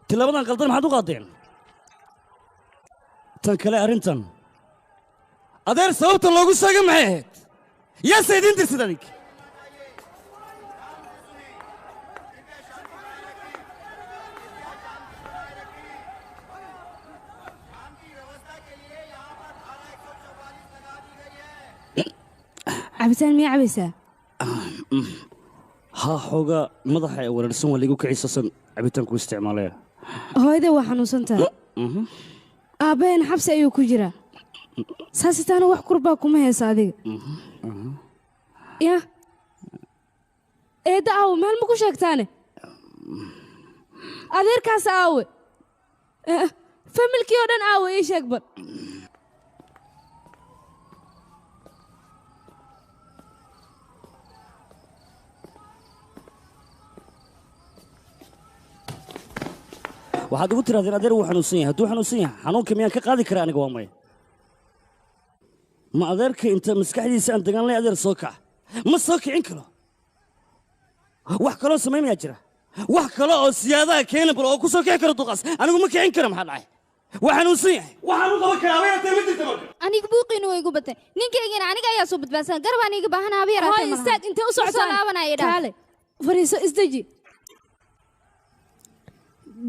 Tilaabadan qaldan maxaad u qaadeen? Tan kale arrintan adeer sababta loogu sheegay maxay ahayd? Yaase idiin dirsid adig? Cabitaan miyaa cabaysaa? Haa, xoogaa madaxa ee wareersan waa laigu kicisasan cabitaanku isticmaalaya. Hooyada waa xanuunsan tahay, aabbaheen xabsi ayuu ku jiraa. Saasitaana wax kurbaa kuma haysa adiga ya. Eedda aawe, meel ma ku sheegtaane? Adeerkaas aawe, familkii oo dhan aawe, ii sheeg bal. Waxaad ugu tirahdeen adeer wuu xanuunsan yahay. Hadduu xanuunsan yahay, xanuunka miyaan ka qaadi karaa aniga? Waa maya. Ma adeerka inta maskaxdiisa aan degan lay adeer soo kaca, ma soo kicin karo. Wax kaloo samayn mayaa jira? Wax kale oo siyaadaha keena bal oo ku soo kici karo duqaas? Anigu ma kicin karo. Maxaa dhacay? Waa xanuunsan yahay, waxaan u qaban karaa abayatee ma jirta marka. Aniga buuqiina way igu batay, ninkaygana aniga ayaa soo badbaadsan, garbaan iiga baahan haba yaraatee. Hooy, istaag, intee u socotaan? Laabanaya dhaaf. Kaale fariiso, isdeji.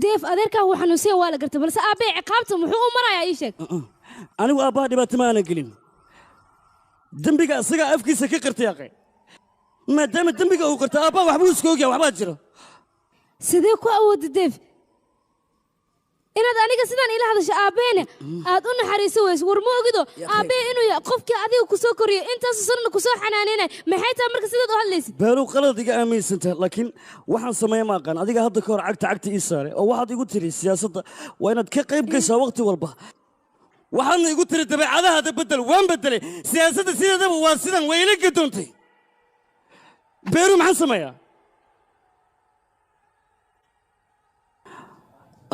Deef, adeerkaa wuu xanuunsan yahay waa la gartay, balse aabbee ciqaabta muxuu u marayaa? Ii sheeg. Anigu aabbaha dhibaato ma aanan gelin. Dembiga isagaa afkiisa ka qirtay aqay. Maadaama dembiga uu qirtay, aabbaha waxbuu iska ogyahay, waxbaa jiro. Sidee ku awoodda Deef inaad aniga sidaan ila hadasho, aabbeena aad u naxariiso weyso? War ma ogido aabbee inuu yahay qofkii adiga ku soo koriyey, intaasu sanana ku soo xanaanaynay? Maxay tahay marka sidaad u hadlaysid? Baaruw, qalad iga aaminsantahay, laakiin waxaan sameeya ma aqaan. Adiga hadda ka hor cagta cagta ii saaray oo waxaad igu tiri siyaasadda waa inaad ka qayb gashaa waqti walba. Waxaadna igu tiri dabeecadahaada beddel. Waan beddelay. Siyaasadda sideedaba waa sidan, way ila gadoontay. Beeru, maxaan sameeyaa?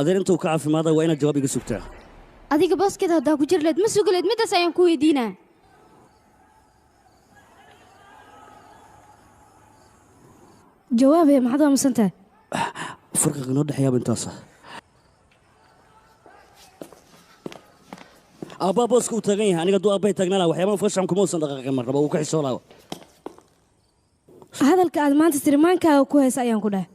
Adeer intuu ka caafimaada waa inaad jawaab iga sugtaa. Adiga booskeeda haddaa ku jir leed, ma sugi leed? Middaas ayaan ku weydiinaa. Jawaabee, maxaad aamusan tahay? Farqiga inoo dhexeeyaaba intaasa. Aabbaa booska uu taagan yahay. Aniga hadduu aabbahay taagnaa lahaa, waxyaabahan fashan kuma uusan dhaqaaqin marnaba, uu ka xisoo lahaa. Hadalka aad maanta tiri maankaaga ku haysa ayaan ku dhahay.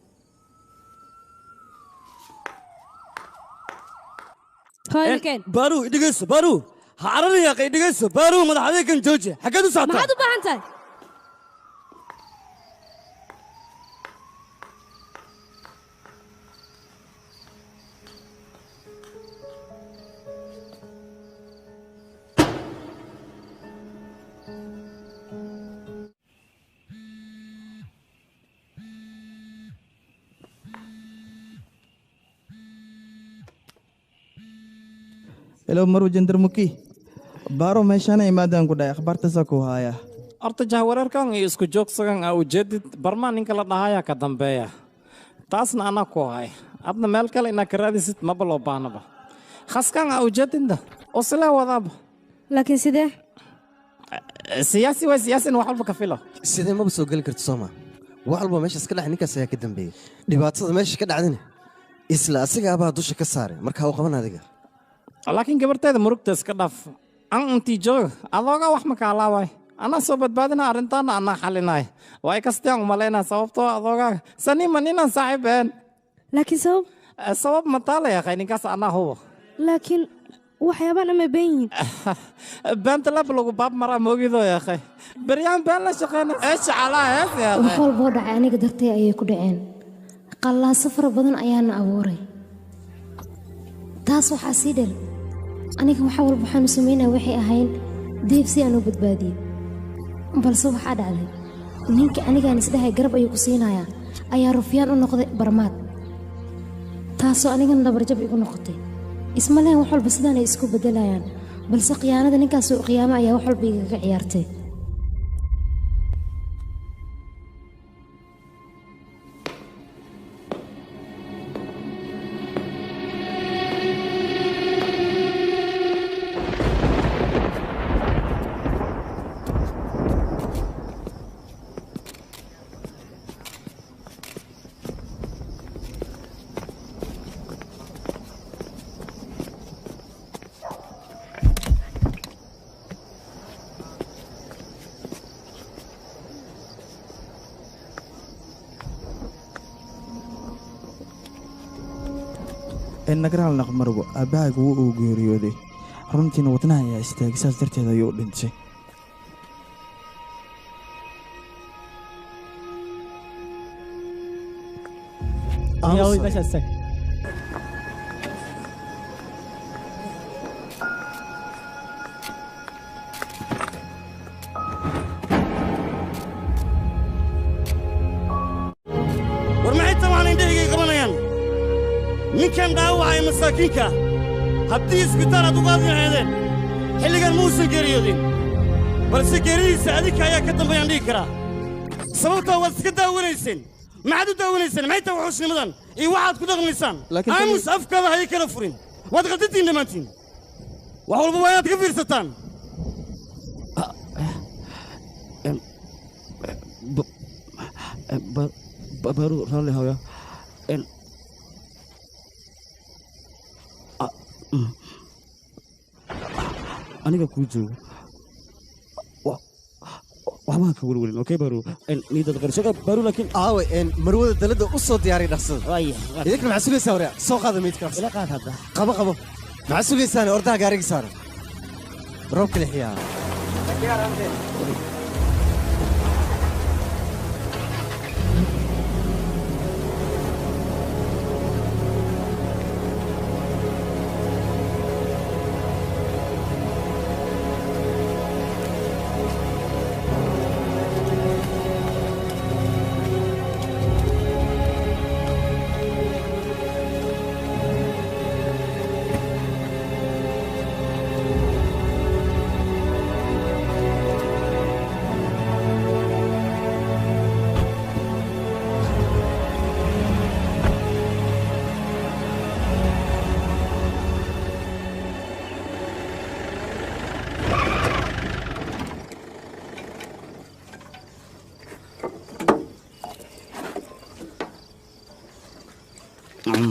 Hooyalkeen. Baaru, idhigayso. Baaru, ha cararin yaaqay, idhigayso. Baaru, madax adeegan jooji. Xaggeed u socotaa? Maxaad u baahan tahay? Hello, Marwo Jandarmuki. Baaro meeshaana imaadaan ku dhahay, akhbaartaasaa ku haaya. Horta jahwareerkan iyo isku joogsagan aa ujeedid barmaa ninka la dhahayaa ka dambeeya, taasna anaa ku hay. Adna meel kale inaa ka raadisid maba loo baahnaba. Khaskan aa ujeedinda oo silee wadaaba. Laakiin sidee? Siyaasi waay, siyaasin wax walba ka filo. Sidee maba soo geli karto sooma? Wax walba meeshaas ka dhacay ninkaas ayaa ka dambeeyey. Dhibaatada meesha ka dhacdina isla asiga abaa dusha ka saaray, marka ha u qaban adiga. Laakiin gabarteeda murugta iska dhaaf, an intii jooga adooga wax ma kaalaaway. Anaa soo badbaadina arrintaana, anaa xalinay. Waa kastayaan umalaynaa sababtoo adoogaaga sanima ninaan saaxiib een. Laakiin sabab? Sabab mataala yaqay ninkaas, anaa hubo. Laakiin waxyaabaan ama been yihiin? Beenta lab lagu baab maraa moogidoo yaqay, beryaan been la shaqeyna eesha calaa hees Wax yaqay. walboo dhacay aniga dartay ayay ku dhaceen. Qallaaso fara badan ayaana abuuray. Taas waxaa sii dheer, aniga waxa walba waxaanu samaynaya waxay ahayn Deef si aan u badbaadiyo, balse waxaa dhacday ninka anigaan isdhahay garab ayuu ku siinayaa ayaa rufyaan u noqday barmaad, taasoo anigana dhabarjab igu noqotay. Isma lehen wax walba sidaanay isku beddelayaan, balse khiyaanada ninkaasoo qiyaamo ayaa wax walba igaga ciyaartay. Nagaraal naqmarwo, aabbahaaga wuu uu geeriyooday. Runtiina wadnaha ayaa istaagay, saas darteed ayuu u dhintay. Meeshaas istaag. Ninkan dhaawacay masaakiinka haddii isbitaal aad uga adinaydeen xilligan muusan geeriyoodin, balse geeridiisa adinka ayaa ka dambeeyaan dhihi karaa. Sababtoo waad iska daawanayseen. Maxaad u daawanayseen? Maxay tahay wuxuusnimadan iyo waxaad ku dhaqmaysaan? Aamus, afkaada haya kala furin. Waad qaldantiin dhammaantiin. Wax walba waa inaad ka fiirsataan. Baru raalli hawya. Aniga kuu joogo, waxba ha ka welwelin. Okay Baru, niidad qarshaga Baru, laakiin aawe marwada dalada u soo diyaariy dhaqsada. Idinkana maxaa sugaysaa? Waryaa, soo qaada meydka. Ila qaad hadda. Qabo qabo. Maxaa sugaysaan? Ordaha gaariga saaran, roobka lexiyaa.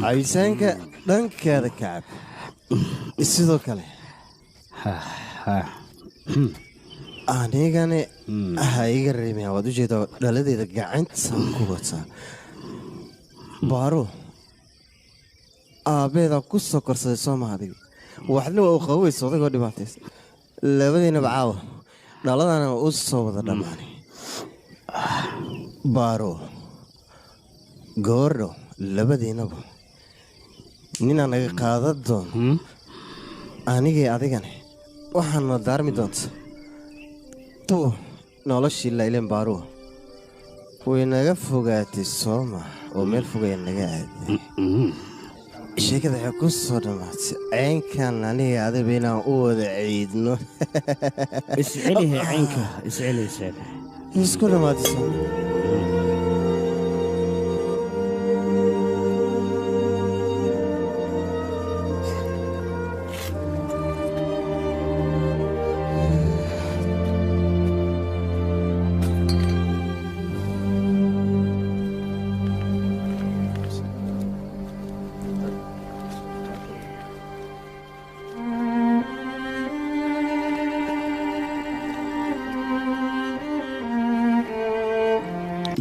Cabitaanka dhankeeda kacab sidoo kale anigani ha iga reemaya. Waad ujeedaa, dhaladeeda gacantaan ku wataa. Baaro aabbeedaa ku soo korsaday soo maha? Adiga waxna waa u qaboweysa odagoo dhibaataysa. Labadiinaba caawa dhaladana u soo wada dhammaanay. Baaro, goordhow labadiinaba ninaa naga qaadan doono. Anigii adigani waxaana daarmi doonta tu noloshii lailen. Baaruwa way naga fogaatay sooma? Oo meel fogaya naga aaday. Sheekada waxay ku soo dhammaatay ceynkan aniga adiba inaan u wada ciidno. Iscelihe ceynka, isceli, isceli. Isku dhammaatay sooma?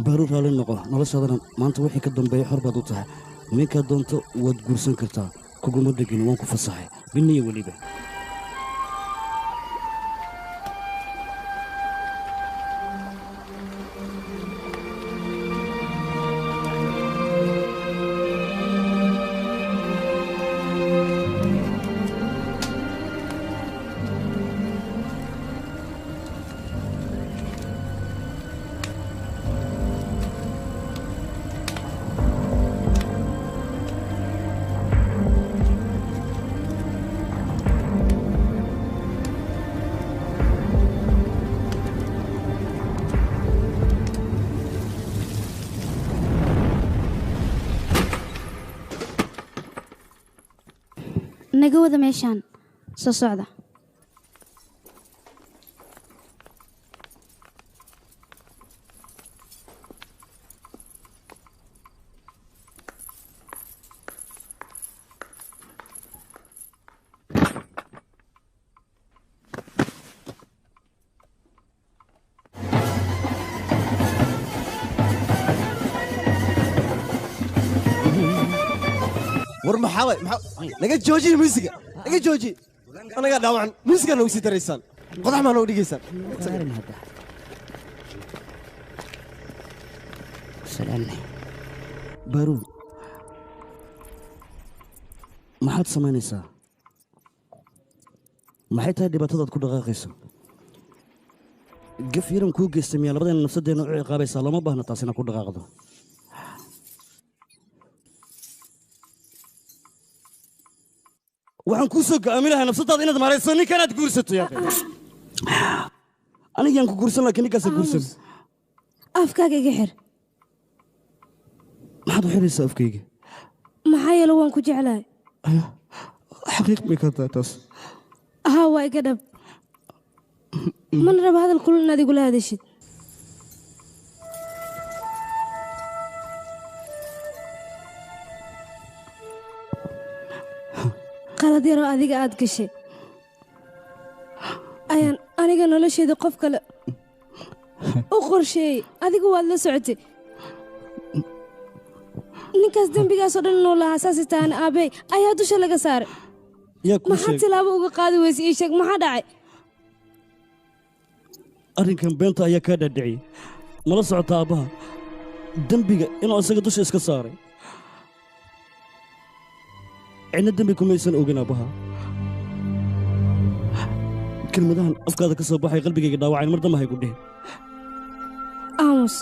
Baaru, raalli noqo. Noloshaadana maanta wixii ka dambeeya xor baad u tahay. Ninkaad doonto waad guursan kartaa, kuguma dhegin, waan ku fasaxay biniya weliba. Naga wada meeshaan, soo socda. War maxaa waay? Maxaa naga joojiya muusiga, naga jooji. Anagaa dhaawacan, muusigaa noogu sii daraysaan, qodax maa noogu dhigaysaan. Baaru, maxaad samaynaysaa? Maxay tahay dhibaatadaad ku dhaqaaqayso? Gaf yaran kuu geystay miyaa labadeena nafsadeenna u ciqaabaysaa? Looma baahna taas inaad ku dhaqaaqdo. Waxaan kuu soo go'aamin lahaa nafsadaada inaad maarayso ninkan aad guursato yaa anigaan ku guursan laakiin ninkaasa guursan. Afkaaga iga xir. Maxaad u xiraysaa afkayga? Maxaa yeele waan ku jeclahay. Xaqiiq may ka tahay taas? Haa, waa iga dhab. Mana raba hadal kulul inaad igula hadashid. Qalad yaroo adiga aad gashay ayaan aniga nolosheeda qof kale u qorsheeyey. Adigu waad la socotay ninkaas dembigaasoo dhan inuu lahaa, saasay tahana aabbey ayaa dusha laga saaray. Yaa kuu Maxaa sheegay? Tilaabo uga qaadi weyse? Ii sheeg, maxaa dhacay? Arrinkan beenta ayaa kaa dhaadhiciyey. Mala socota aabbaha dembiga inuu isaga dusha iska saaray? Cidna dembi kumaysan ogin aabbaha. Kelmadahan afkaada ka soo baxay qalbigayga dhaawacayn, mar dambe haygu dhihin. Aamus.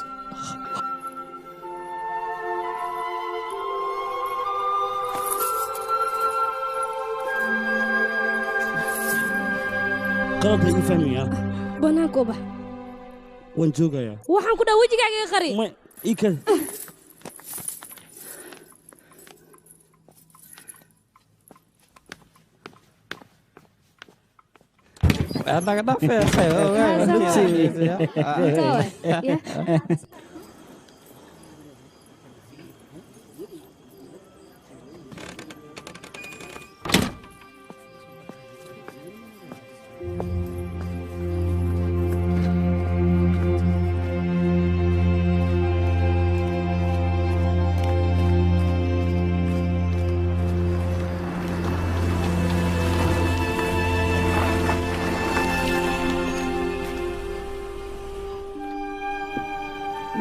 Qalad ha ii fahmayaa. Bannaanka u bax. Waan joogayaa. Waxaan ku dhaha wejigaaga iga qari. Ii kale. Naga dhaafay.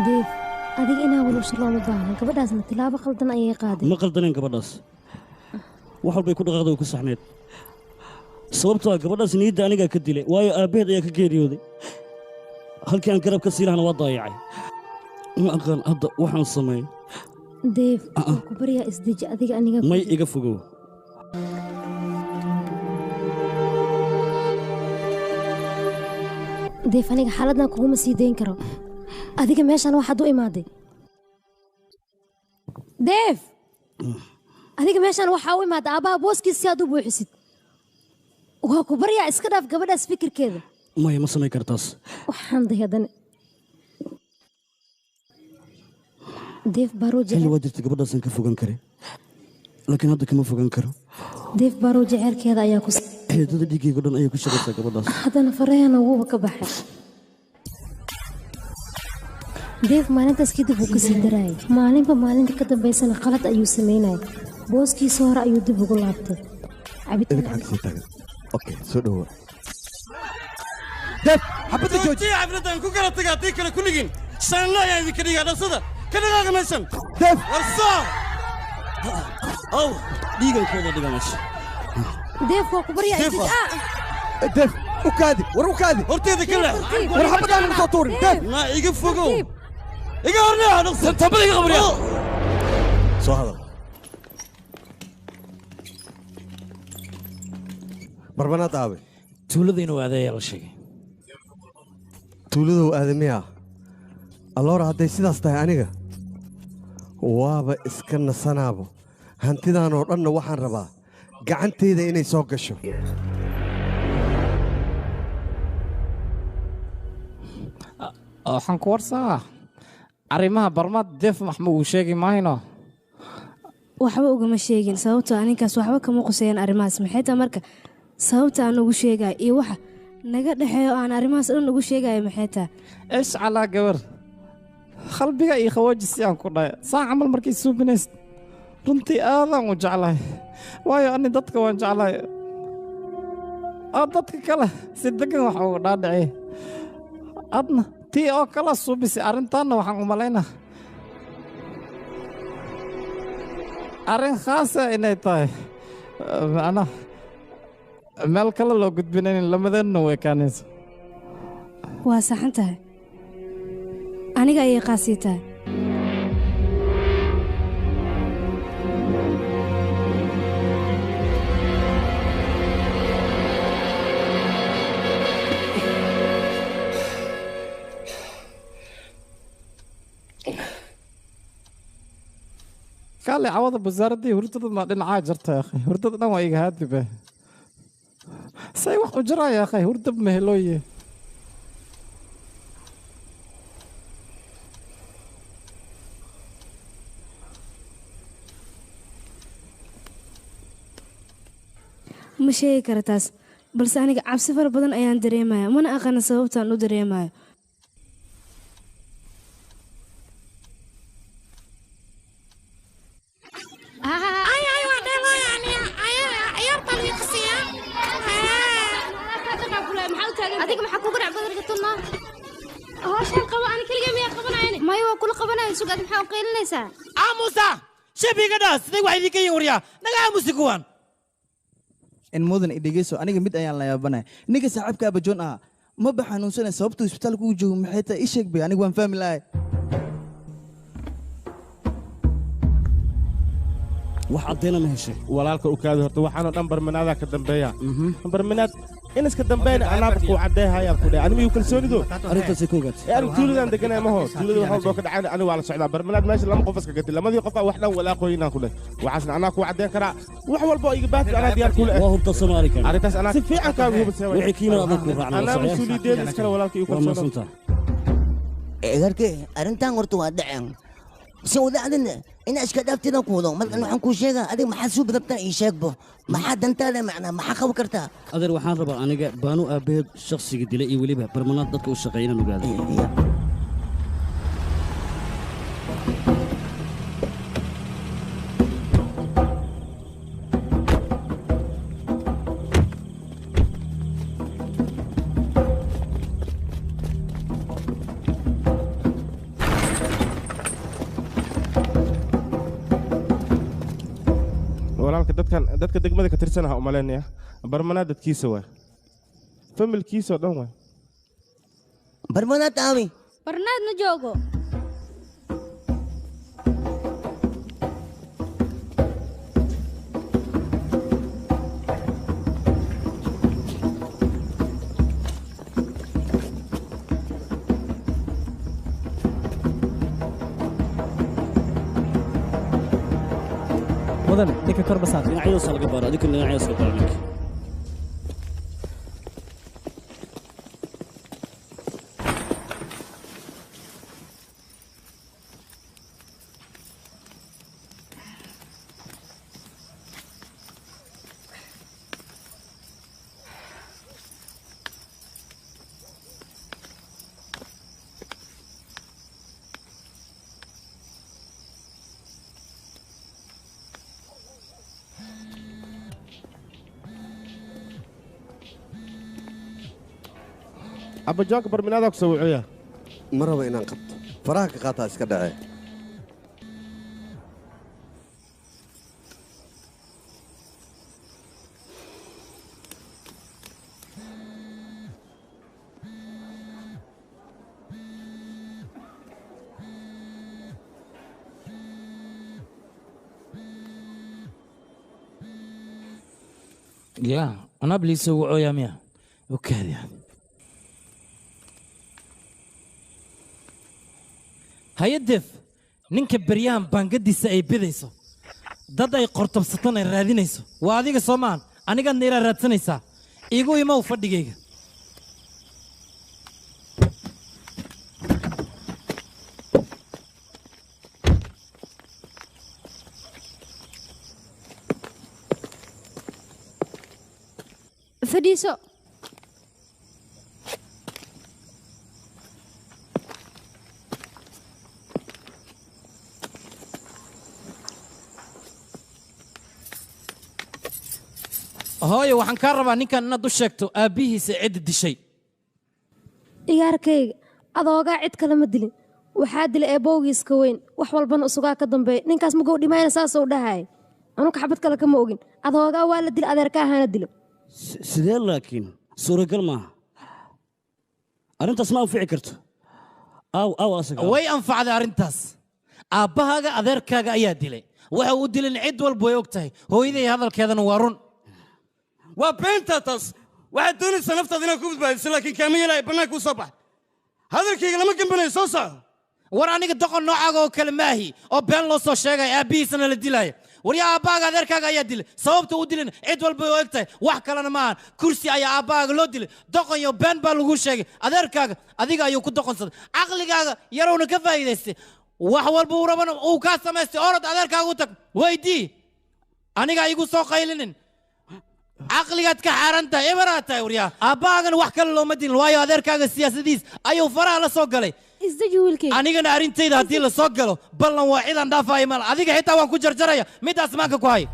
Deef, adiga inaa walwasho looma baahna. Gabadhaasna tilaabo khaldan ayay qaaday. Ma qaldaneen gabadhaas, wax walbay ku dhaqaaqday way ku saxneed, sababtoo ah gabadhaas niyadda anigaa ka dilay, waayo aabbaheed ayaa ka geeriyooday. Halkii aan garab ka sii lahana waa daayacay. Ma aqaan hadda waxaan sameeyo. Deef, waan ku baryaa, isdeji adiga aniga. May, iga fogow. Deef, aniga xaaladdan kuguma sii dayn karo. Adiga meeshaan waxaad u imaaday, Deef, adiga meeshaan waxaa u imaaday aabbaha booskiisa si aad u buuxisid. Waa ku baryaa, iska dhaaf gabadhaas fikirkeeda. Maya, ma samayn kartaas. Waxaan day haddana Deef Baruu xilli jecel. Waa jirta gabadhaasaan ka fogaan kare, laakiin hadda kama fogaan karo. Deef Baruu jecelkeeda ayaa ku Xididdada dhiiggayga dhan ayay ku shaqaysaa gabadhaas. Haddana farahana wuuba ka baxay. Deef maalintaas kadib wuu kasii daraayay. Maalinba maalinta ka dambaysana qalad ayuu samaynayay. Booskiisa hore ayuu dib ugu laabtay cabitaan. Idinka xagga sii taagan. Okay, soo dhawoa. Deb, xabadda jooji. Xafladdan ku kala taga, haddii kale kulligiin shanla ayaan idinka dhigaa. Dhasada ka dhaqaaqa meeshan. Deb, war soo aw dhiigan kooda dhiga meesha. Deef, waa ku baryaa. Deef. Deb, u kaadi, war u kaadi. Horteeda ka leex. War xabadaan ugu soo tuurin, Deb. Na iga fogow, iga horneexa dhaqso, tabada iga qabriya. Soo hadal. Barbanaad aabe. Tuulada inuu aaday ayaa la sheegay. Tuuladow aaday miyaa? Alloora, hadday sidaas tahay aniga waaba iska nasanaabo. Hantidan oo dhanna waxaan rabaa gacantayda inay soo gasho. Waxaan ku warsaa arrimaha barmaad Deef maxma uu sheegi maayno? Waxba ugama sheegin, sababtoo ah ninkaas waxba kama quseeyaan arrimahaas. Maxay tahay marka sababta aan ugu sheegaya iyo waxa naga dhexeeyo aan arrimahaas dhan ugu sheegayo maxay tahay? Ish calaa gabar, qalbiga iyo khawaaji si aan ku dhahay saa camal markay suubinaysid. Runtii aadaan u jeclahay, waayo ani dadka waan jeclahay oo dadka kale si degan wax ugu dhaadhiciy. Adna tii oo kala suubisay arrintaanna waxaan u malaynaa arrin khaasa inay tahay, macnaha meel kale loo gudbinayn, lamadeenna way kaanaysa. Waa saxan tahay, aniga ayay qaasii tahay. Kaale cawada wasaaradii hurdada ma dhinacaa jirta ya akhi, hurdada dhan waa iga haadibe. Say wax u jiraa ya akhi, hurdab ma helooye. Ma sheegi kara taas, balse aniga cabsi fara badan ayaan dareemaya, mana aqaana sababtaan u dareemayo. Ay ay, waa dheelaya aniga. Ay ciyaarta laga qasiyaa. Adiga maxaa kugu dhac badarka tunaa? Hawshan qabo, ani keligay miyaa qabanayani? Maya, waa kula qabanaya. Sugaad maxaa u qaylinaysaa? Aamusa shabiga dhaa, sidee wax idinka yihin? Waryaa, naga aamusi kuwan. In mudan idhegeyso, aniga mid ayaan la yaabanaya. Ninka saaxiibka abajoon ahaa ma ba xanuunsanay? Sababtuu isbitaalka ugu joogo maxay tahay? Ii sheeg bay, aniga waan fahmi lahay. Wax caddayna ma heshay? Walaalka u kaadi horta, waxaana dhan barminaadaa ka dambeeya. Barminaad in iska dambeyn anaaba kuu caddeehayaan ku dhahay, anigu kalsoonido. Arrintaasay ku ogaatay. Ee anigu tuuladaan deganay maho, tuulada wax walba oo ka dhacaan anigu waa la socdaa. Barminaad meesha lama qof iska gatay, lamadii qof wax dhan walaaqooyinaan ku dhahay. Waxaasna anaa kuu caddeyn karaa, wax walba oo iga baahdo anaa diyaar kuule. Waa hubta Soomaali kan. Arrintaas anaa si fiican kaaga hubisay. Wixii kiimada adag ku raacna. Anaa mas-uuliyadeeda iskale, walaalka igu Waa kalsoonaa. mahadsantahay. Egarke, arrintan horta waa dhaceen si wadaacdina ina iska dhaaftidan ku wado. Markan waxaan kuu sheegaa, adiga maxaa suu badabtaa? Ii sheegbo, maxaa dantaada macnaa, maxaa qaban kartaa? Adeer, waxaan rabaa aniga baanu aabbaheed shakhsiga dilay iyo weliba barmanaad dadka u shaqeeya inaan ogaado. Walaalka, dadkan dadka degmada ka tirsanaha umalaynaya, barmanaad dadkiisa waay, familkiisa oo dhan waay. Barmanaad aawi? Barnaad ma joogo. Mudane, ninka kor basaar. Dhinacyadaasa laga baara, adinkuna dhinacyadaas ka baara ninka. Abajoonka, barminaadaa ku soo wucuya. Ma rabo inaan qabto, faraha ka qaataa, iska dhacee. Ya anaa bliisa wucooyaa miya? Okaadi hay-adef, ninka beryahan baangadiisa ay bidayso, dad ay qortobsatan ay raadinayso waa adiga, soo maahan? Anigaadna ilaa raadsanaysaa. Iigu imow fadhigayga. Fadhiiso. Hooyo, waxaan kaa rabaa ninkan inaad u sheegto aabbihiisa cidda dishay. Igaarkayga, adoogaa cid kale ma dilin, waxaa dilay eebbowgiiska weyn. Wax walbana usugaa ka dambeeya. Ninkaas magow dhimayna saasuu dhahay, anuka xabad kale kama ogin. Adoogaa waa la dilay, adeerka ahaana dilo. Sidee? Laakiin suuragal maaha arrintaas, ma anfici karto. Aw aw asaga Way anfacday arrintaas. Aabbahaaga adeerkaaga ayaa dilay, waxa uu dilin cid walba way og tahay. Hooyaday hadalkeedana waa run. Waa beentaa taas. Waxaad doonaysaa naftaada inaad ku badbaadiso, laakiin kaama yeelaya. Bannaanka u soo bax, hadalkayga lama gambanayo, soo soco. War aniga doqon noocaaga oo kale maahi oo been loo soo sheegay aabbihiisana la dilaayo. War yaa aabbahaaga adeerkaaga ayaa dilay, sababta u dilin cid walba way og tahay, wax kalena ma ahan, kursi ayaa aabbahaaga loo dilay. Doqon iyo been baa lagu sheegay, adeerkaaga adiga ayuu ku doqonsaday, caqligaaga yarowna ka faa'iidaystay, wax walba uu rabana uu kaa samaystay. Orod adeerkaaga u tag, weydii, aniga igu soo qaylinin. Caqligaad ka xaaran tahay, eberaad tahay. Waryaa aabbahaagana wax kale looma dilin, waayo adeerkaaga siyaasadiis ayuu faraha la soo galay. Isdeji wiilkayga. Anigana arrintayda haddii la soo galo, ballan waa cidaan dhaafaayo mal, adiga xitaa waan ku jarjaraya. Midaas maanka ku hay.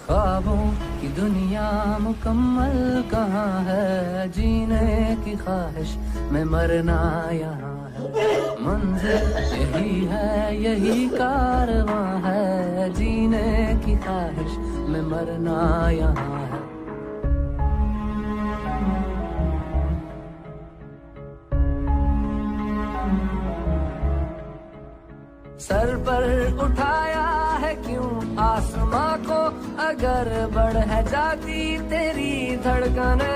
ख्वाबों की दुनिया मुकम्मल कहाँ है, जीने की ख्वाहिश में मरना यहाँ है। मंजिल यही है, यही कारवां है, जीने की ख्वाहिश में मरना यहाँ है। सर पर उठाया है क्यों आसमां को, अगर बढ़ है जाती तेरी धड़कने।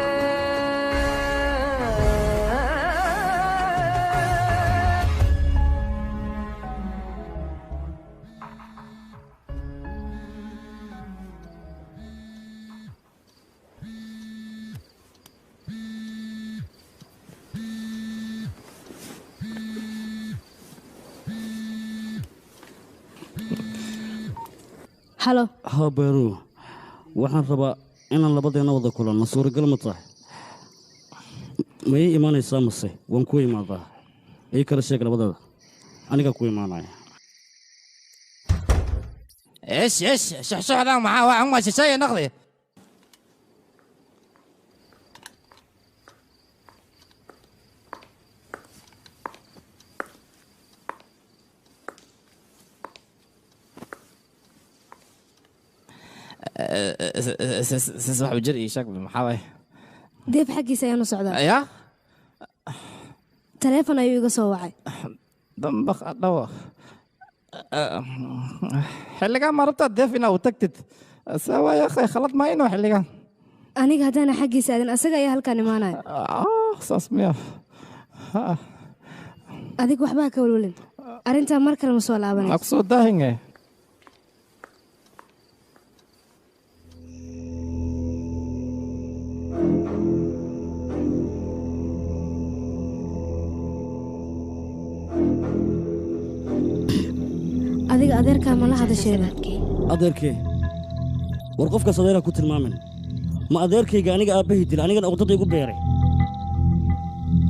Halo. Haa Baaru, waxaan rabaa inaan labadeenna wada kulanno, suuragal ma tahay? Ma ii imaanaysaa mase waan ku imaadaa? Ii kala sheeg labadada, anigaa ku imaanaya. ايش ايش شحشحdan maxaa waa uma shisheeye noqday. Sis wax jir ii sheeg, maxaa waay? Deef xaggiisa ayaan u socdaa. Ya taleefon ayuu iga soo wacay. Dambaq adhawo, xilligan ma rabtaa deef inaa u tagtid? Sawa ya akhay, khalad ma inuu xilligan. Aniga haddaana xaggiisa aadin, asaga ayaa halkaan imaanaya. Saas miya? Adiga waxbaa ka walwalin, arrintaa mar kale ma soo laabanayso. Ha kusoo daahinge. Adiga adeerkaa ma la hadasheena? Adeerkee? War qofkaas adeeraa ku tilmaamin. Ma adeerkayga aniga aabbahii dila, anigana uqdada igu beeray?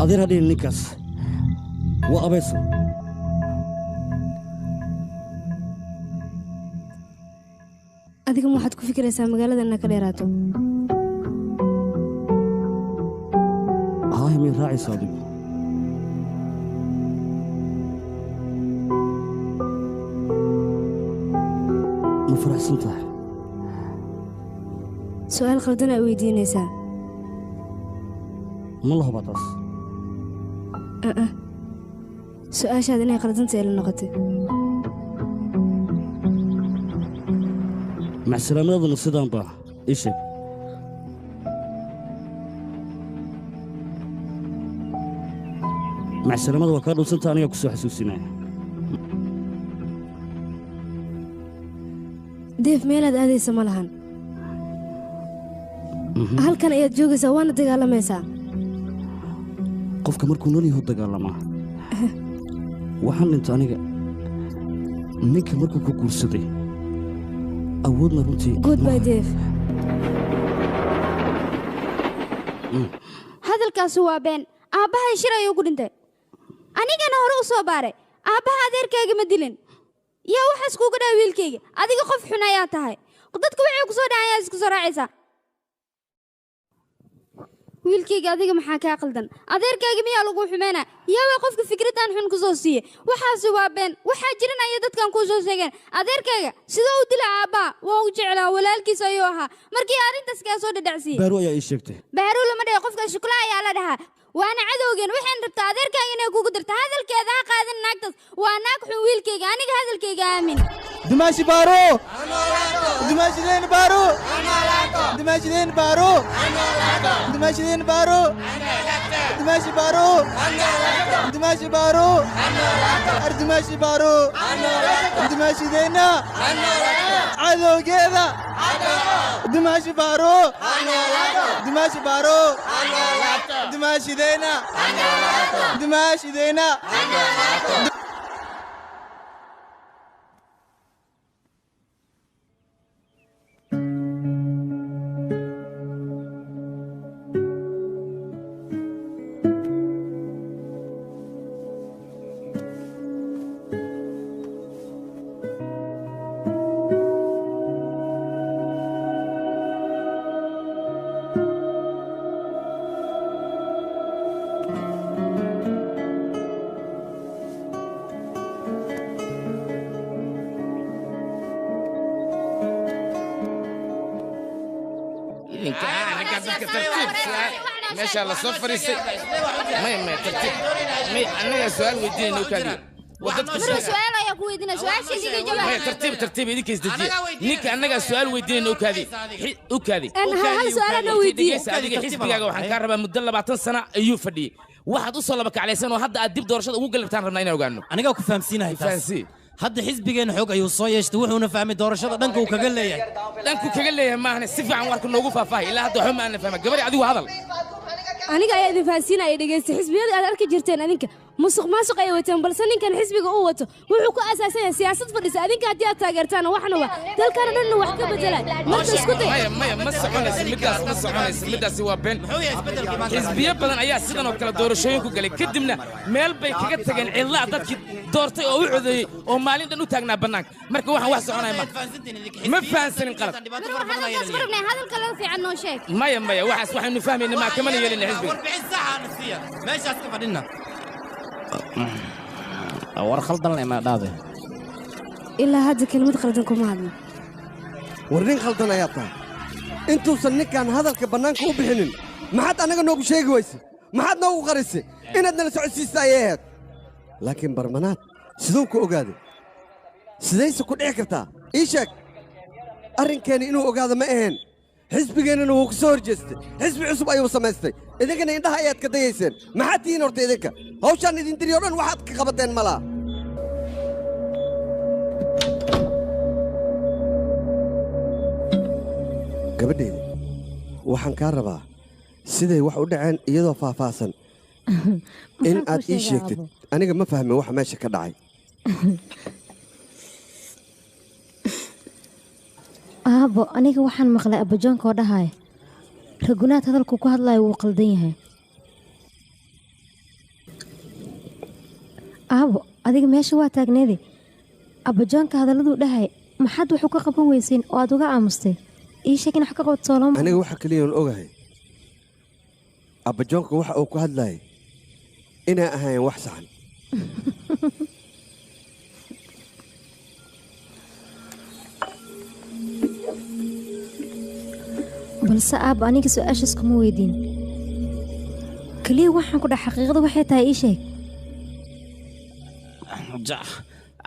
Adeer ha dhihin, ninkaas waa abaysan. Adiga ma waxaad ku fikiraysaa magaalada inaa ka dheeraato? Haahi, may raacaysa adigu? Ma faraxsan tahay? Su'aal qaldan aa weydiinaysaa. Ma la hubaa taas? Aa, su'aashaad inay qaldanta ila noqotay. Macsalaamadaaduna sidaan baa ii sheeg. Macsalaamada waa kaa dhunsanta, anigaa ku soo xasuusinaya. Deef, meelaad aadaysa ma lahan, halkan ayaad joogaysaa waana dagaalamaysaa. Qofka markuu nool yahu dagaalamaa. Waxaan dhinta aniga ninka markuu ku guursaday awoodna runtii. Goodbye Deef. Hadalkaasi waa been. Aabbahay shir ayuu ku dhintay, anigana hore u soo baaray. Aabbaha adeerkayga ma dilin. Yaa waxaas kuuga dhaa wiilkayga? Adiga qof xun ayaa tahay, dadka waxay ku soo dhacan ayaa isku soo raacaysaa. Wiilkayga, adiga maxaa kaa qaldan? Adeerkayga miyaa lagu xumeynaa? Yaa qofka fikraddan xun ku soo siiye? Waxaasi waa been, waxaa jiran ayay dadkan kuu soo sheegeen. Adeerkayga sidoo u dila aabbaha? Waa u jeclaa, walaalkiis ayuu ahaa. Markii arrintaas kaa soo dhadhacsiiyey Baaru ayaa ii sheegtay. Baharu lama dhahe, qofka shukla ayaa la dhahaa. Waana cadowgeen waxaan rabtaa adeerkaaga inay kugu dirta hadalkeeda ha qaadan naagtaas waa naag xun wiilkayga aniga hadalkayga aamin. Dimaashi baaro dimaashideen baaro dimaashideen baaro dimaashideen baaro dimaashi baaro dimaashi baaro ardimaashi baaro dimaashideenna cadowgeeda dimaashi baaro dimaashi baaro dimaashideenna dimaashideenna. meesha la soo fariistay may may tartiib may annaga su'aal weydiinayno kaadi wadadka su'aal ayaa ku weydiinaa su'aasha idiga jawaab may tartiib tartiib idinka isdejiye ninka annaga su'aal weydiinayno kaadi u kaadi hal su'aal aan weydiiyay adiga xisbigaaga waxaan kaa rabaa muddo 20 sano ayuu fadhiyay waxaad u soo laba kaclaysan oo hadda aad dib doorashada ugu galabtaan rabnaa inaan ogaano aniga ku fahamsiinahay taas hadda xisbigeena xoog ayuu soo yeeshtay wuxuuna fahmay doorashada dhanka uu kaga leeyahay dhanku kaga leeyahay maahane si fiican warka noogu faahfaahay ilaa hadda waxba ma aanan fahmin gabadhi adigu hadal aniga ayaa idin fahansiinaya dhegeysta xisbiyada aad arki jirteen adinka musuq maasuq ay wateen balse ninkan xisbiga uu wato wuxuu ku asaasan yahay siyaasad fadhisa adinka haddii aad taageertaan waxna waa dalkana dhanna wax ka bedelaan marka isku day maya maya ma soconayso middaas ma soconayso middaasi waa been xisbiyo badan ayaa sidan oo kale doorashooyin ku galay kadibna meel bay kaga tageen cidlaa dadkii doortay oo u codeeyey oo maalin dhan u taagnaa bannaanka marka waxaan wax soconaya ma ma fahansanin qalad hadalka loo fiican noo sheeg maya maya waxaas waxaynu fahmayna maa kamana yeelina xisbiga warbixin sax aan siiya meeshaas ka fadhina war khaldan leh ma dhaade ilaa hadda kelmad khaldan kuma hadlo war nin khaldan ayaa tahay intuusan ninkan hadalka bannaanka u bixinin maxaad annaga noogu sheegi weyse maxaad noogu qarisay inaad nala socodsiista ayay ahayd laakiin barmanaad siduu ku ogaaday sidayse ku dhici kartaa ii sheeg arrinkeeni inuu ogaado ma ahayn xisbigeennana wuu ku soo hor jeestay xisbi cusub ayuu samaystay idinkana indhaha ayaad ka dayayseen maxaad tihiin horta idinka hawshaan idin diri oo dhan waxaad ka qabateen ma laha gabadhayda waxaan kaa rabaa siday wax u dhaceen iyadoo faahfaahsan in aad ii sheegtid aniga ma fahmin waxa meesha ka dhacay aabo aniga waxaan maqlay abajoonka oo dhahaya ragunaad hadalku ku hadlayo wuu qaldan yahay aabo adiga meesha waa taagneede abajoonka hadalladuu dhahay maxaad wax uga qaban weyseen oo aad uga aamustay ii sheeg in wax ka qabato sooloma aniga waxa keliya oon ogahay abajoonka waxa uu ku hadlayay inaa ahayn wax saxan balse aab aniga su'aashaas kuma weydiin kaliya waxaan ku dhax xaqiiqada waxay tahay ii sheeg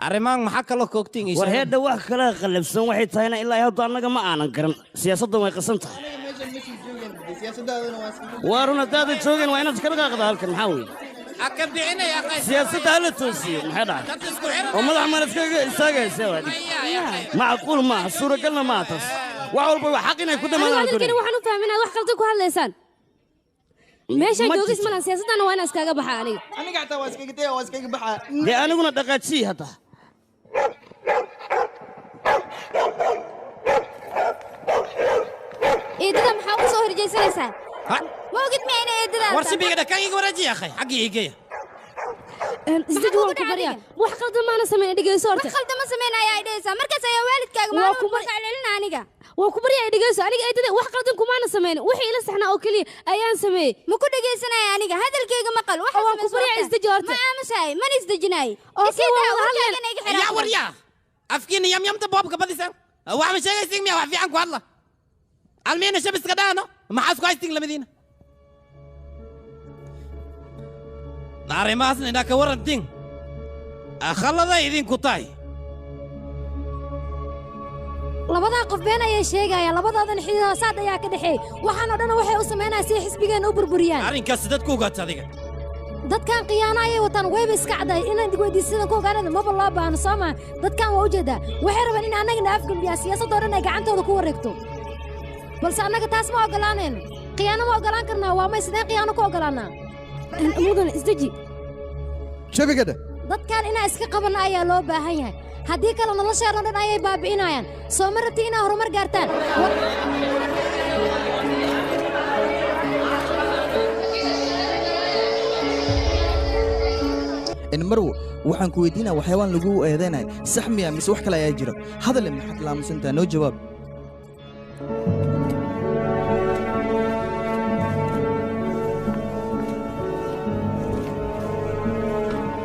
arrimaan maxaa kaloo koogtiin war heedha wax kala qallafsan waxay tahayna ilaa hadda annaga ma aanan garan siyaasaddan way qasan tahay waa run haddaadan joogeen waa inaad iska dhaqaaqda halkan maxaa weeye siyaasadda hala toosiyo maxay dhacay oo madax maan iskaga istaagaysa waa macquul maaha suuragalna maaha taas wax walba waa xaq inay ku anigu hadalkani waxaan u fahmin inaad wax qaldan ku hadlaysaan meeshaan joogis malan siyaasadana waa inaan iskaga baxa aniga aniga xataa waa iskaga taya waa iskaga baxaa dee aniguna dhaqaajiyi hadda eedada maxaa ugu soo horjeysanaysaa ma ogid miya inay eedadaada war sibiga dhakan iga wareejiya akhay xaggii igeeya isdeji waan ku baryaa wax qaldan maana samayn dhegeyso horta wax qaldan ma samayn ayaa ay dhehaysaa markaas ayaa waalidkaaga maalin walba ka celcelina aniga waa ku baryaa dhegeyso aniga eedada wax qaldan kumaana samayn wixii ila saxnaa oo keliya ayaan sameeyey ma ku dhegeysanaya aniga hadalkayga maqal waxa waan ku baryaa isdeji horta ma aamusahay mana isdejinaay okay waa wada yaa war yaa afkiina yamyamta boobka badisaan wax ma sheegaysin miya wax fiican ku hadla almiina shabiska dhahno maxaa isku haystiin labadiina Arrimahaasna inaa ka warantiin khaladay idinku tahay. Labadaa qof been ayay sheegayaan, labadaadan xididhoosaad ayaa ka dhexeey. Waxaan oo dhan waxay u samaynayaan si ay xisbigeenna u burburiyaan. Arrinkaas dadku ogaata adiga. Dadkan khiyaano ayay wataan, wayba iska caddahay inaan weydiisadan ku ogaanada maba loo baahno, soo maa? Dadkan waa ujeedaa, waxay rabaan in annagana afgembiyaan, siyaasadoo dhan ay gacantooda ku wareegto. Balse annaga taas ma oggolaanayno, khiyaano ma oggolaan karnaa. Waa may sideen khiyaano ku oggolaanaa? Mudan isdeji. Jabigadha. Dadkan inaan iska qabanno ayaa loo baahan yahay, haddii kale nolosheena dhan ayay baabi'inayaan. Soo ma rabti inaa horumar gaartaan? In marwo waxaan ku weydiinaa, waxyaabaan lagu eedeynaya sax miya mise wax kale ayaa jiro? Hadalle, maxaad laamusantaha? Noo jawaab.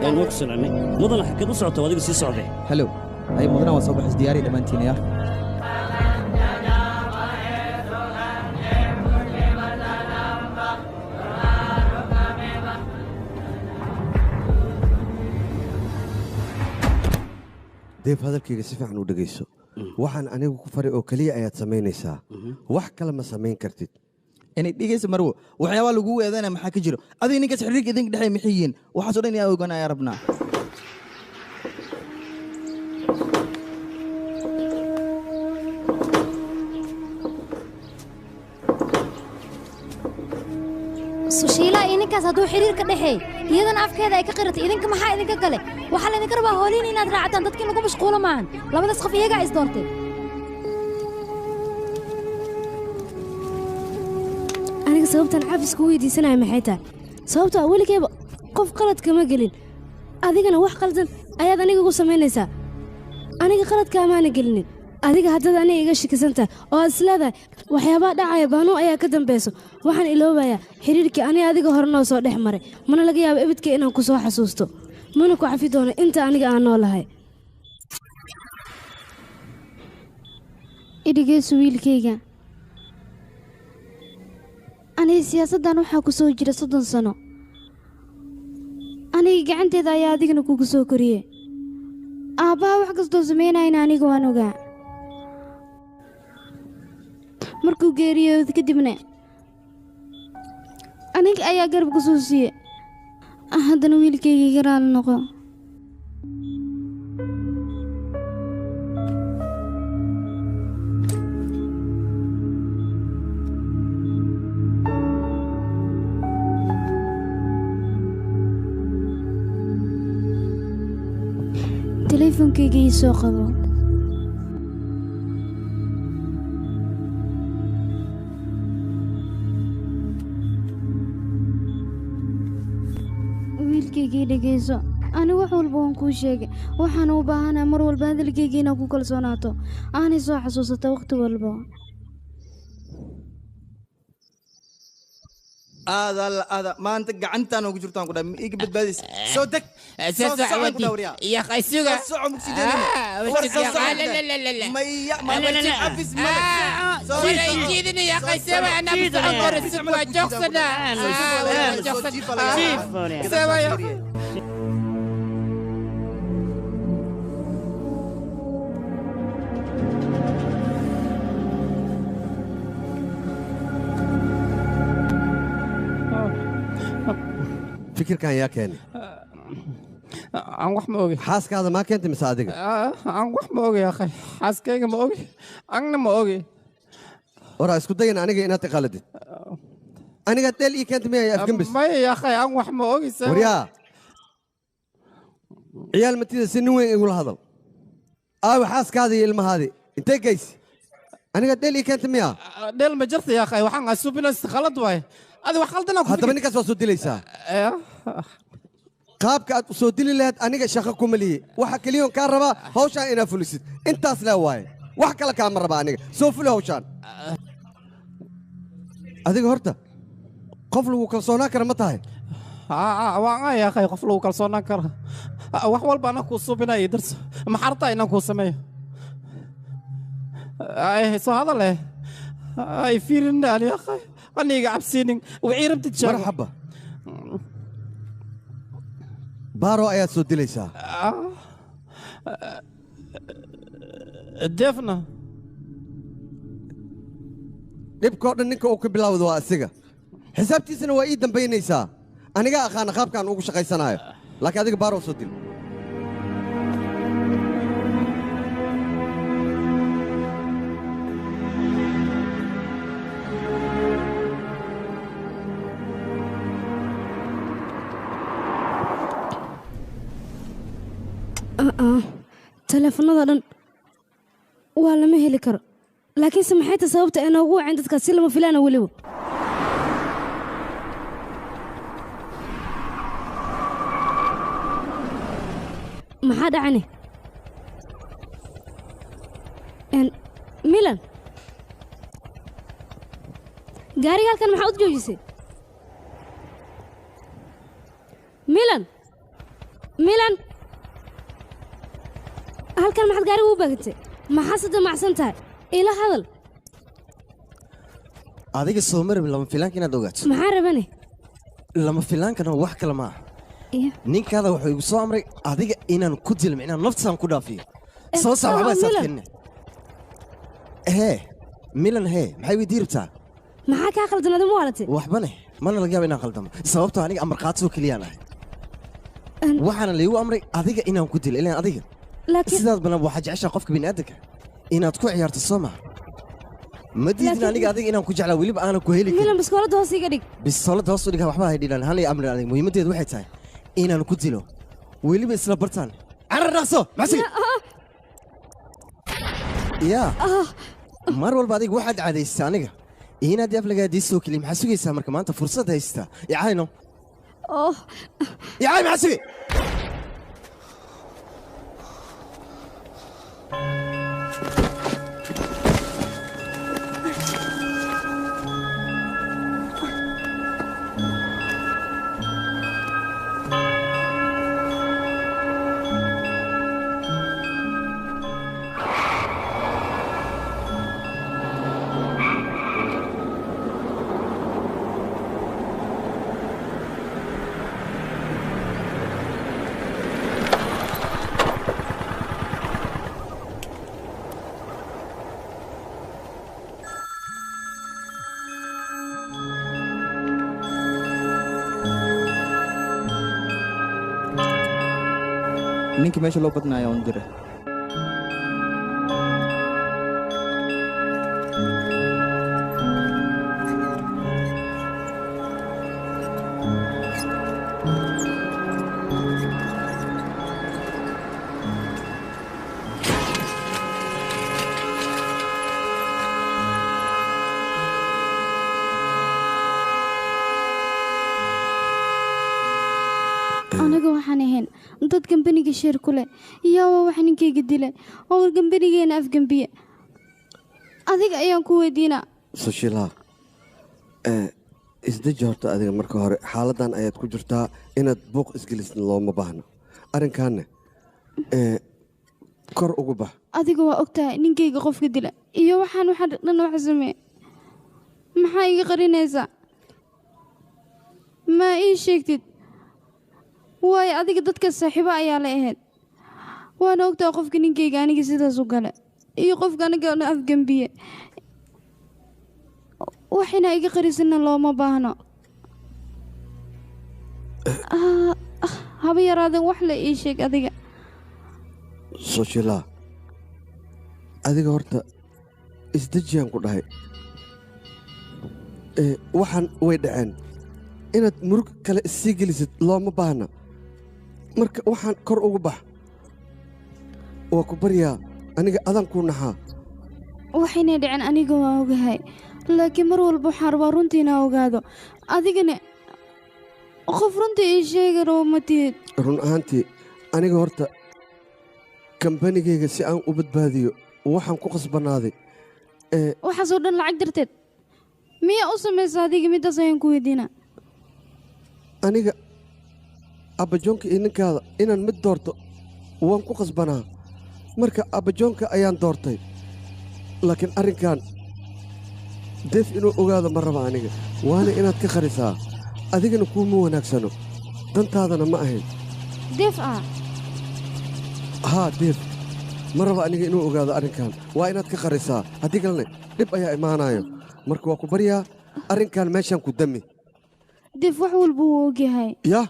Een waa ku salaamay mudana, xaggeed u socota? Adiga sii socday. Halow, ay mudana, waa soo baxays, diyaari dhammaantiin ya. Deef, hadalkayga si fiican u dhegayso. Waxaan anigu ku faray oo keliya ayaad samaynaysaa, wax kale ma samayn kartid. Inay dhegaysa marwo, waxyaabaa lagu eedeynaya maxaa ka jiro? Adiga ninkaas xiriirka idinka dhexeeya maxay yihiin? Waxaasoo dhan inaan ogaan ayaa rabnaa. Sushiila iyo ninkaas hadduu xiriir ka dhexeey, iyadana afkeeda ay ka qiratay, idinka maxaa idinka gale? Waxaa laydinka rabaa hooliin inaad raacataan, dadka in lagu mashquulo maahan. Labadaas qof iyagaa is doortay. Aniga sababtan cafis ku weydiisanaya maxay tahay? Sababtoo ah weligayba qof qalad kama gelin, adigana wax qaldan ayaad aniga igu samaynaysaa. Aniga qaladka amaana gelinin. Adiga haddaad aniga iga shakisan tahay oo aad isleedahay waxyaabaha dhacaya baanuu ayaa ka dambayso, waxaan iloobayaa xiriirkii aniga adiga hore noo soo dhex maray. Mana laga yaabo ebidkay inaan ku soo xasuusto, mana ku cafi doono inta aniga aan noolahay. Idhigeyso wiilkayga, aniga siyaasaddan waxaa ku soo jira 30 sano. Aniga gacanteeda ayaa adigana kugu soo koriyey. Aabbaha wax kastoo samaynayna aniga waan ogaa. Markuu geeriyooda kadibna aniga ayaa garab ku soo siiye. Haddana wiilkayga iga raali noqo. Teleefonkayga ii soo qabo. Wiilkaygii, dhegayso, ani wax walba waan kuu sheegay. Waxaan u baahanahay mar walba hadalkayga inaad ku kalsoonaato, aanay soo xasuusata wakhti walba. Aada alla aada, maanta gacantaan ugu jirtaan ku dhahay, ma iga badbaadaysa. Soo deg, soo soco ku dhahay, waryaa. يا أخي سوق. Soo soco, mugsideedina. War soo soco. لا لا لا لا لا. Maya, ma cafis male. ولا يجيدني يا أخي سوى، أنا بتعذر السوق وجوخسنا. سوى يا أخي. Fikirkan yaa keenay? Aan wax ma ogi. Xaaskaada maa keentay mise adiga? Aan wax ma ogi, akhay, xaaskayga ma ogi, anna ma ogi. Waraa, isku dayan aniga inaad iqaladid. Aniga dheel ii keentay miya afgembis? Maya ya akhay, aan wax ma ogi. Waryaa, ciyaal matida, si nin weyn igula hadal. Aawe xaaskaada iyo ilmahaadii? Intee geysi? Aniga dheel ii keentay miya? Dheel ma jirta ya akhay, waxaan asuubinaysa khalad waaye. Adi wax khaldan Haddaba ninkaas waa soo dilaysaa. Qaabka aad u soo dili lahayd aniga shaqo kuma lihi. Waxa keliyoon kaa rabaa hawshaan inaad fulisid, intaas lee waaye, wax kale kaama raba aniga. Soo fuli hawshaan. Adiga horta qof lagu kalsoonaan kara ma tahay? Waan ay akhay, qof lagu kalsoonaan kara. Wax walba anaa kuu suubinaya, ii darso. Maxaa rabtaa inaan kuu sameeyo? Ay soo hadal eh, ay fiirin ani akhay, aniga cabsiinin, wixii rabtid sheego. Marxaba. Baaro ayaad soo dilaysaa. Defna dhibkoo dhan ninka uu ka bilaawdo waa asiga. Xisaabtiisana waa ii dambaynaysaa. Aniga aqaana qaabkaan ugu shaqaysanaayo, laakiin adiga Baaro soo dil. Taleefanada dhan waa lama heli karo, laakiinse maxay tahay sababta ay noogu waceen dadkaas si lama filaana weliba? Maxaa dhacane? Milan, gaariga halkan maxaa u joojisay? Milan, Milan, halkan maxaad gaariga u baagantay? Maxaa se damacsan tahay? Ila hadal. Adiga soo marabin lama filaanka inaad ogaato. Maxaa rabane? Lama filaankana wax kale ma aha. Ninkaada wuxuu igu soo amray adiga inaan ku dilo, micnaa naftasaan ku dhaafiyo. Soo sax waxba isaadkeenna. Hee Milan, hee maxay weydii rabtaa? Maxaa kaa qaldan adigu waalatay? Waxbane mana laga yaaba inaan qaldamo, sababtoo aniga amar qaadsoo keliyaan ahay. Waxaana laygu amray adiga inaan ku dilo, ilaan adiga sidaad badan waxaa jeceshaa qofka bini'aadanka inaad ku ciyaarto, soo maha? Ma diidin aniga adiga inaan ku jeclaa, weliba aanan ku heli karin. Milan, biskooladda hoos iga dhig. Biskooladda hoos u dhig, waxba hay dhilan hana amrin adiga. Muhiimaddeedu waxay tahay inaan ku dilo, weliba isla bartaan. Carar dhaqso maxsigi. Yaa mar walba adiga waxaad caadaystaa aniga inaad aflagaadii soo keliya. Maxaa sugaysaa marka maanta fursad haystaa? Icayno icay, maxaa sugay? Ninka meesha loo badnaayaa un dira. Anaga waxaan ahayn dad gambaniga sheer ku leh, iyaaba wax ninkayga dilay oo gambanigeena afgambiye. Adiga ayaan ku weydiinaa. Sushila, isdeji horta adiga marka hore. Xaaladdan ayaad ku jirtaa, inaad buuq isgelisin looma baahno. Arrinkaanna kor ugu bax. Adiga waa ogtahay ninkayga qofka dila iyo waxaan waxa dhan wax sameeye. Maxaa iga qarinaysaa? Ma ii sheegtid? Waayo adiga dadka saaxiibo ayaa la ahayd, waana ogtahay qofka ninkayga aniga sidaas u gale iyo qofka aniga afgambiye. Waxina iga qarisina looma baahno. Haba yaraadeen, wax la ii sheeg adiga. Sushila, adiga horta isdejiyaan ku dhahay. Waxaan way dhaceen, inaad murug kale issii gelisid looma baahna. Marka waxaan kor ugu bax, waa ku baryaa aniga, adaan kuu naxaa. Waxaynay dhicin aniga waan ogahay, laakiin mar walba waxaan rabaa runtii inaa ogaado. Adigana qof runtii ii sheegi rabo ma tihid. Run ahaantii aniga horta kambanigayga si aan u badbaadiyo waxaan ku qasbanaaday. Waxaasoo dhan lacag darteed miyaa u samaysa adiga? Middaas ayaan ku weydiinaa. Aniga abbajoonka iyo ninkaada inaan mid doorto waan ku qasbanaa. Marka abbajoonka ayaan doortay, laakiin arrinkan deef inuu ogaado ma raba aniga. Waana inaad ka qarisaa, adigana kuuma wanaagsano, dantaadana ma ahayn. Deef ah. Haa Deef, ma raba aniga inuu ogaado arrinkan. Waa inaad ka qarisaa, haddii kalena dhib ayaa imaanayo. Marka waa ku baryaa arrinkan meeshaan ku dami. Deef wax walba wuu ogyahay. Yah,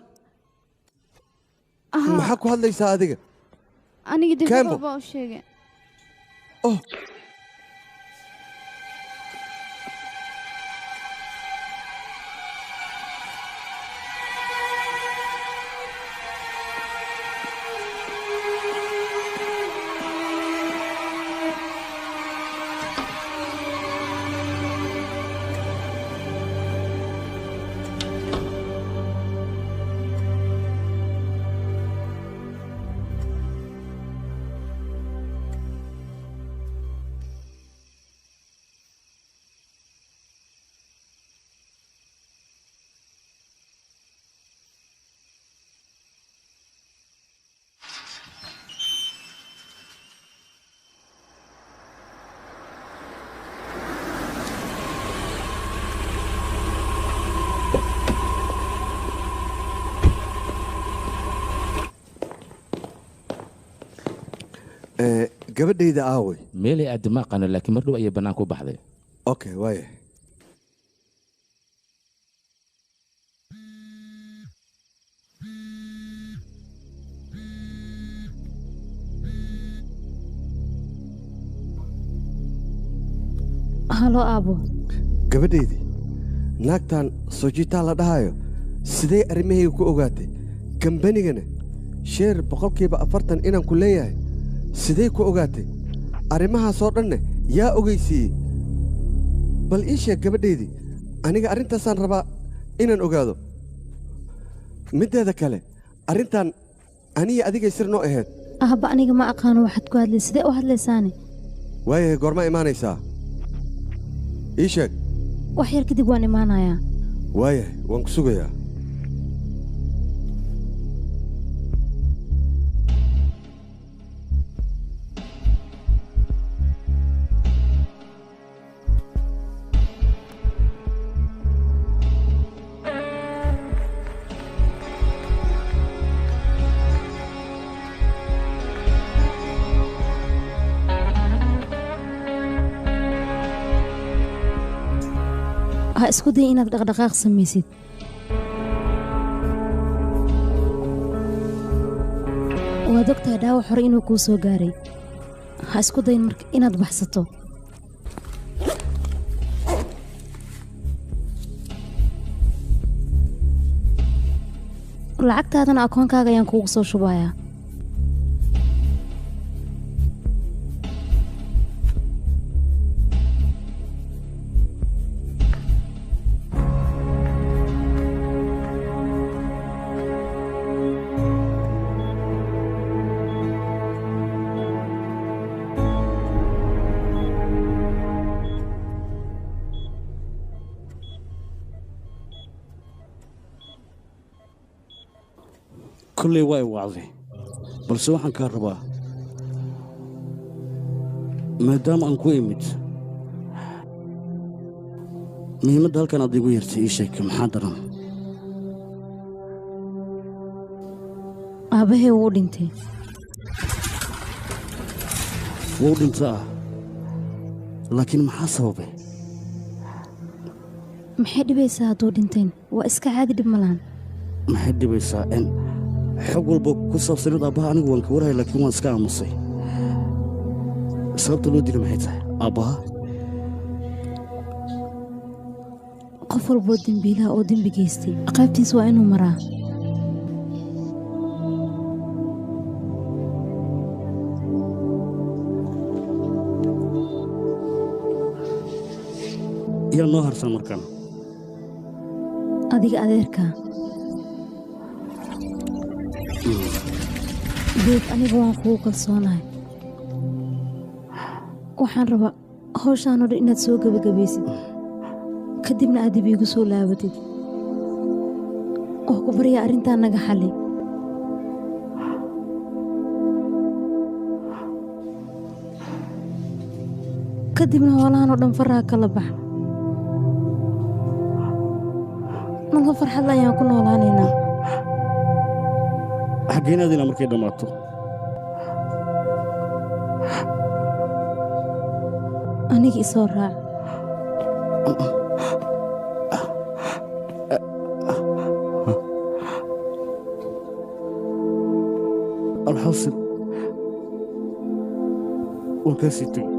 maxaa ku hadlaysaa adiga? Aniga Deef wax walba u sheegay. Oh, gabadhayda aaway? Meelay aadda ma aqaano, laakiin mar dhow ayay bannaanka u baxday. Okay, waaya. Halo aabo. Gabadhaydii, naagtan Sojitaa la dhahayo sidee arrimahayga ku ogaatay? Kambanigana sheer 40% inaan ku leeyahay sidee ku ogaatay? Arrimahaasoo dhanne yaa ogeysiiyey? Bal ii sheeg gabadhaydii, aniga arrintaasaan rabaa inaan ogaado. Middeeda kale, arrintan aniya adigay sir noo ahayd. Aabba, aniga ma aqaano waxaad ku hadlay, sidee u hadlaysaane? Waayahay, goormaa imaanaysaa? Ii sheeg. Wax yar kadib waan imaanayaa. Waayahay, waan ku sugayaa. Ha isku day inaad dhaqdhaqaaq samaysid. Waad ogtahay dhaawac hore inuu kuu soo gaaray. Ha isku dayin marka inaad baxsato. Lacagtaadana akoonkaaga ayaan kuugu soo shubayaa. Kulley waa i wacday, balse waxaan kaa rabaa maadaama aan ku imid muhiimadda halkan aad iigu yeertay ii sheeg, maxaa daran? Aabbahay wuu dhintay. Wuu dhintaa, laakiin maxaa sababay? Maxay dhibaysaa hadduu dhintayn? Waa iska caadi, dhib ma lahan. Maxay dhibaysaa in xog walba ku saabsaneed aabbaha anigu waan ka warhaya, laakiin waan iska aamusay. Sababta loo dilay maxay tahay aabbaha? Qof walboo dembiilaha oo dembi geystay qaybtiis waa inuu maraa. Yaa noo harsan markaan? Adiga adeerkaa. Deef, anigu waan kugu kalsoonahay. Waxaan rabaa hawshaan oo dhan inaad soo gebagabaysid, kadibna aad dib iigu soo laabatid. Wax ku baryaa arrintaa naga xalli. Kadibna hoolahan oo dhan faraha kala bax. Nolol farxad ayaan ku noolaanaynaa. Xaggeen aadina markay dhammaato? Aniga isoo raac. Alxaasil waan kaa sii tegey.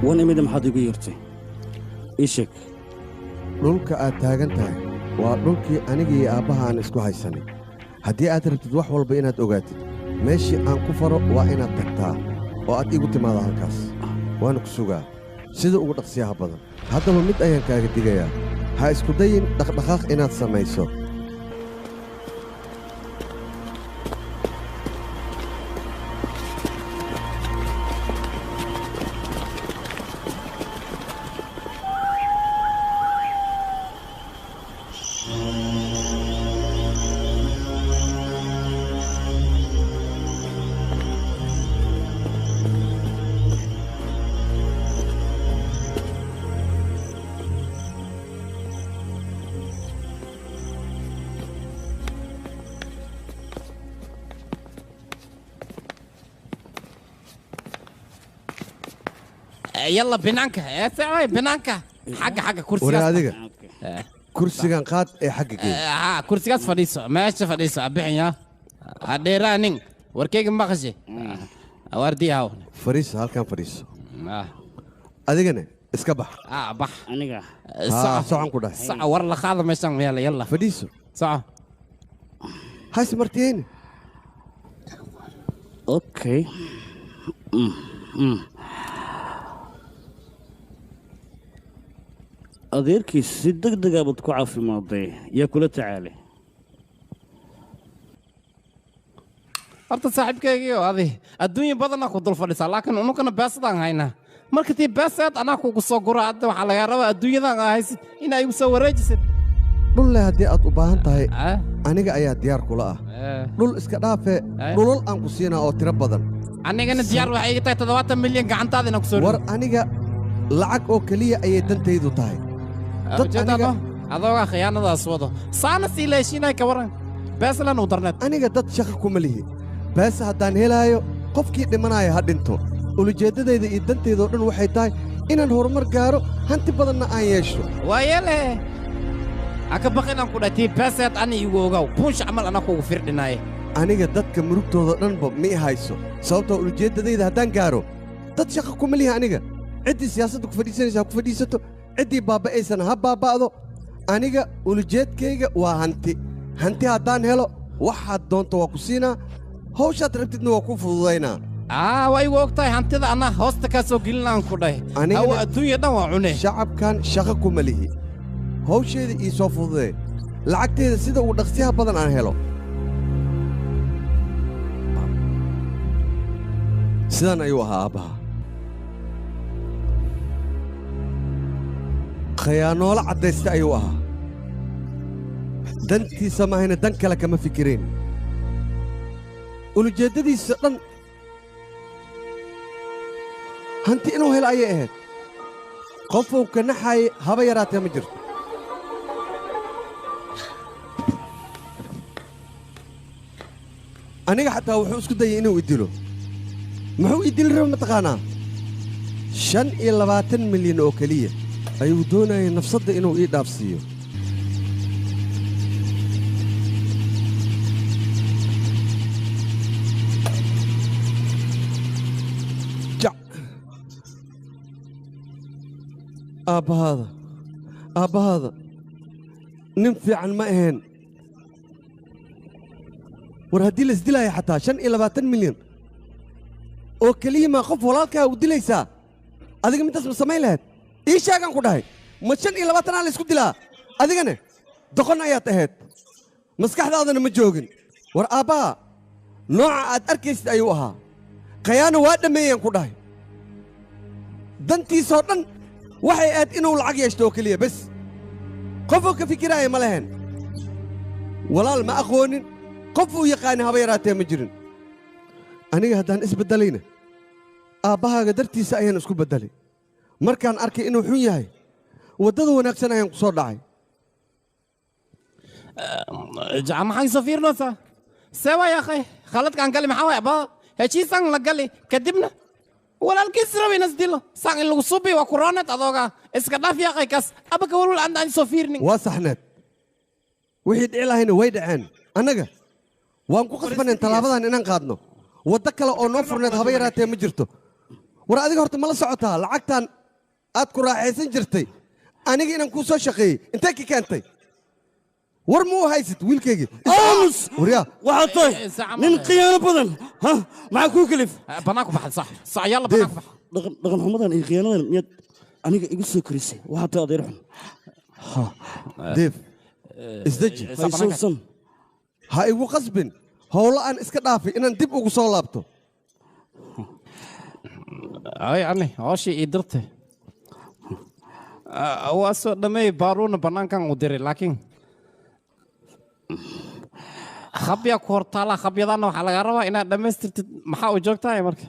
Waan imida, maxaad igu yeertay? Ii sheeg. Dhulka aad taagan tahay waa dhulkii aniga iyo aabbaha aan isku haysanay. Haddii aad rabtid wax walba inaad ogaatid, meeshii aan ku faro waa inaad tagtaa oo aad iigu timaada halkaas. Waana ku sugaa sida ugu dhaqsiyaha badan. Haddaba mid ayaan kaaga digayaa: ha isku dayin dhaqdhaqaaq inaad samayso. يلا بنانكا يا سعوي بنانكا حق حق كرسي. War adiga, kursigan qaad ee xagga gee. ها kursigaas fadhiiso, meesha fadhiiso abixinya hadheeraanin warkeyga maqashe waardiyahaw. Fadhiiso halkan, fadhiiso. Adigana iska bax. Bax. Aniga? Haa, socon ku dhahay. Soco, war la qaada meeshan yaala, yalla. Fadhiiso. Soco. Hays martiyeyni. Okay. Adeerkiis si deg degaabad ku caafimaaday, yaa kula tacaalay? Horta saaxiibkaygiio adi adduunya badanaa ku dul fadhisaa, laakiin unukana beesadaan haynaa. Marka tii beeseed anaa kugu soo gura, hadda waxaa lagaa rabaa adduunyadan aa haysid inaa igu soo wareejisid. Dhulle haddii aad u baahan tahay, aniga ayaa diyaar kula ah. Dhul iska dhaafee, dhulal aan ku siinaa oo tiro badan. Anigana diyaar waxay iga tahay 70 milyan gacantaada inaan ku soo. War aniga lacag oo keliya ayay dantaydu tahay. Dad ujeedaado adoogaa khiyaanadaas wado saana sii leeshiinay ka waran beeslan u darneed. Aniga dad shaqa kuma lihi. Beese haddaan helaayo, qofkii dhimanaya ha dhinto. Ulujeeddadayda iyo dantaydoo dhan waxay tahay inaan horumar gaaro, hanti badanna aan yeesho. Waayele ha ka baqin aan ku dhahay, tii beeseed ani igu ogaw, buunsha camal anaa kugu firdhinaaye. Aniga dadka murugtooda dhanba ma i hayso, sababtoo ulujeeddadayda haddaan gaaro dad shaqa kuma lihi. Aniga ciddii siyaasadda ku fadhiisanaysa ha ku fadhiisato, ciddii baaba'aysana ha baaba'do. Aniga ulujeedkayga waa hanti. Hanti haddaan helo, waxaad doonto waa ku siinaa, hawshaad rabtidna waa ku fududaynaa. Waa igu og tahay, hantida anaa hoosta kaa soo gelinaan ku dhahay. Hawa adduunya dhan waa cune. Shacabkan shaqo kuma lihi. Hawsheeda ii soo fududee, lacagteeda sida ugu dhaqsiyaha badan aan helo. Sidaan ayuu ahaa aabbaha, khayaanoolo caddaysta ayuu ahaa. Dantiisa maahayna dan kale kama fikireen. Ulujeeddadiisa dhan Hanti inuu helo ayay ahayd. Qofuu ka naxaayay haba yaraatee ma jirto. Aniga xataa wuxuu isku dayay inuu i dilo. Muxuu i dili raba mataqaanaa? 25 milyan oo keliya ayuu doonayay nafsadda inuu ii dhaafsiiyo. Jac. Aabbahaada, aabbahaada nin fiican ma ahayn. War haddii la isdilaayo xataa 25 milyan oo keliya maa qof walaalkaa u dilaysaa? Adiga middaas ma samayn lahayd? Ii sheegaan ku dhahay, ma 25 aa la isku dilaa? Adigane doqon ayaad ahayd, maskaxdaadana ma joogin. War aabbaha nooca aad arkaysid ayuu ahaa. Khayaano waa dhammeeyaan ku dhahay. Dantiisoo dhan waxay ahayd inuu lacag yeeshto oo keliya bes. Qofuu ka fikiraaya ma lahayn. Walaal ma aqoonin, qof uu yaqaani haba yaraatee ma jirin. Aniga haddaan isbeddelayna aabbahaaga dartiisa ayaan isku beddelay. Markaan arkay inuu xun yahay, waddada wanaagsan ayaan ku soo dhacay. Maxaan soo fiirinaysaa? See waa yaaqay, khaladkaan gali maxaa waay abaa? Heshiisaan la gali, kadibna walaalkiis raba inas dilo. Saan in lagu subi waa kurooneed adooga. Iska dhaaf yaaqay kaas, aba ka walwal aan soo fiirinin. Waa saxneed. Wixii dhici lahayna way dhaceen. Annaga waan ku qasbaneen tallaabadan inaan qaadno. Waddo kale oo noo furneed haba yaraatee ma jirto. War adiga horta ma la socotaa lacagtan aad ku raaxaysan jirtay aniga inaan kuu soo shaqeeyey intee ka keentay? War ma u haysid wiilkaygii? Aamus! Waryaa waxaad tahay nin khiyaano badan. Ha, maxaa kuu kalif? Bannaan ku baxay, sax sax, yalla bannaan ku bax. Dhaqan xumadan iyo khiyaanadan miyaad aniga igu soo korisay? Waxaad tahay adeer xun. Deef, isdeji. Haysuusan. Ha igu qasbin howlo aan iska dhaafay inaan dib ugu soo laabto. Ay ani hawshii ii dirtay waa soo dhammeeyey, baaruuna bannaankan u diray, laakiin khabya ku hortaala. Khabyadaana waxaa lagaa rabaa inaad dhammaystirtid. Maxaa u joogtahay marka?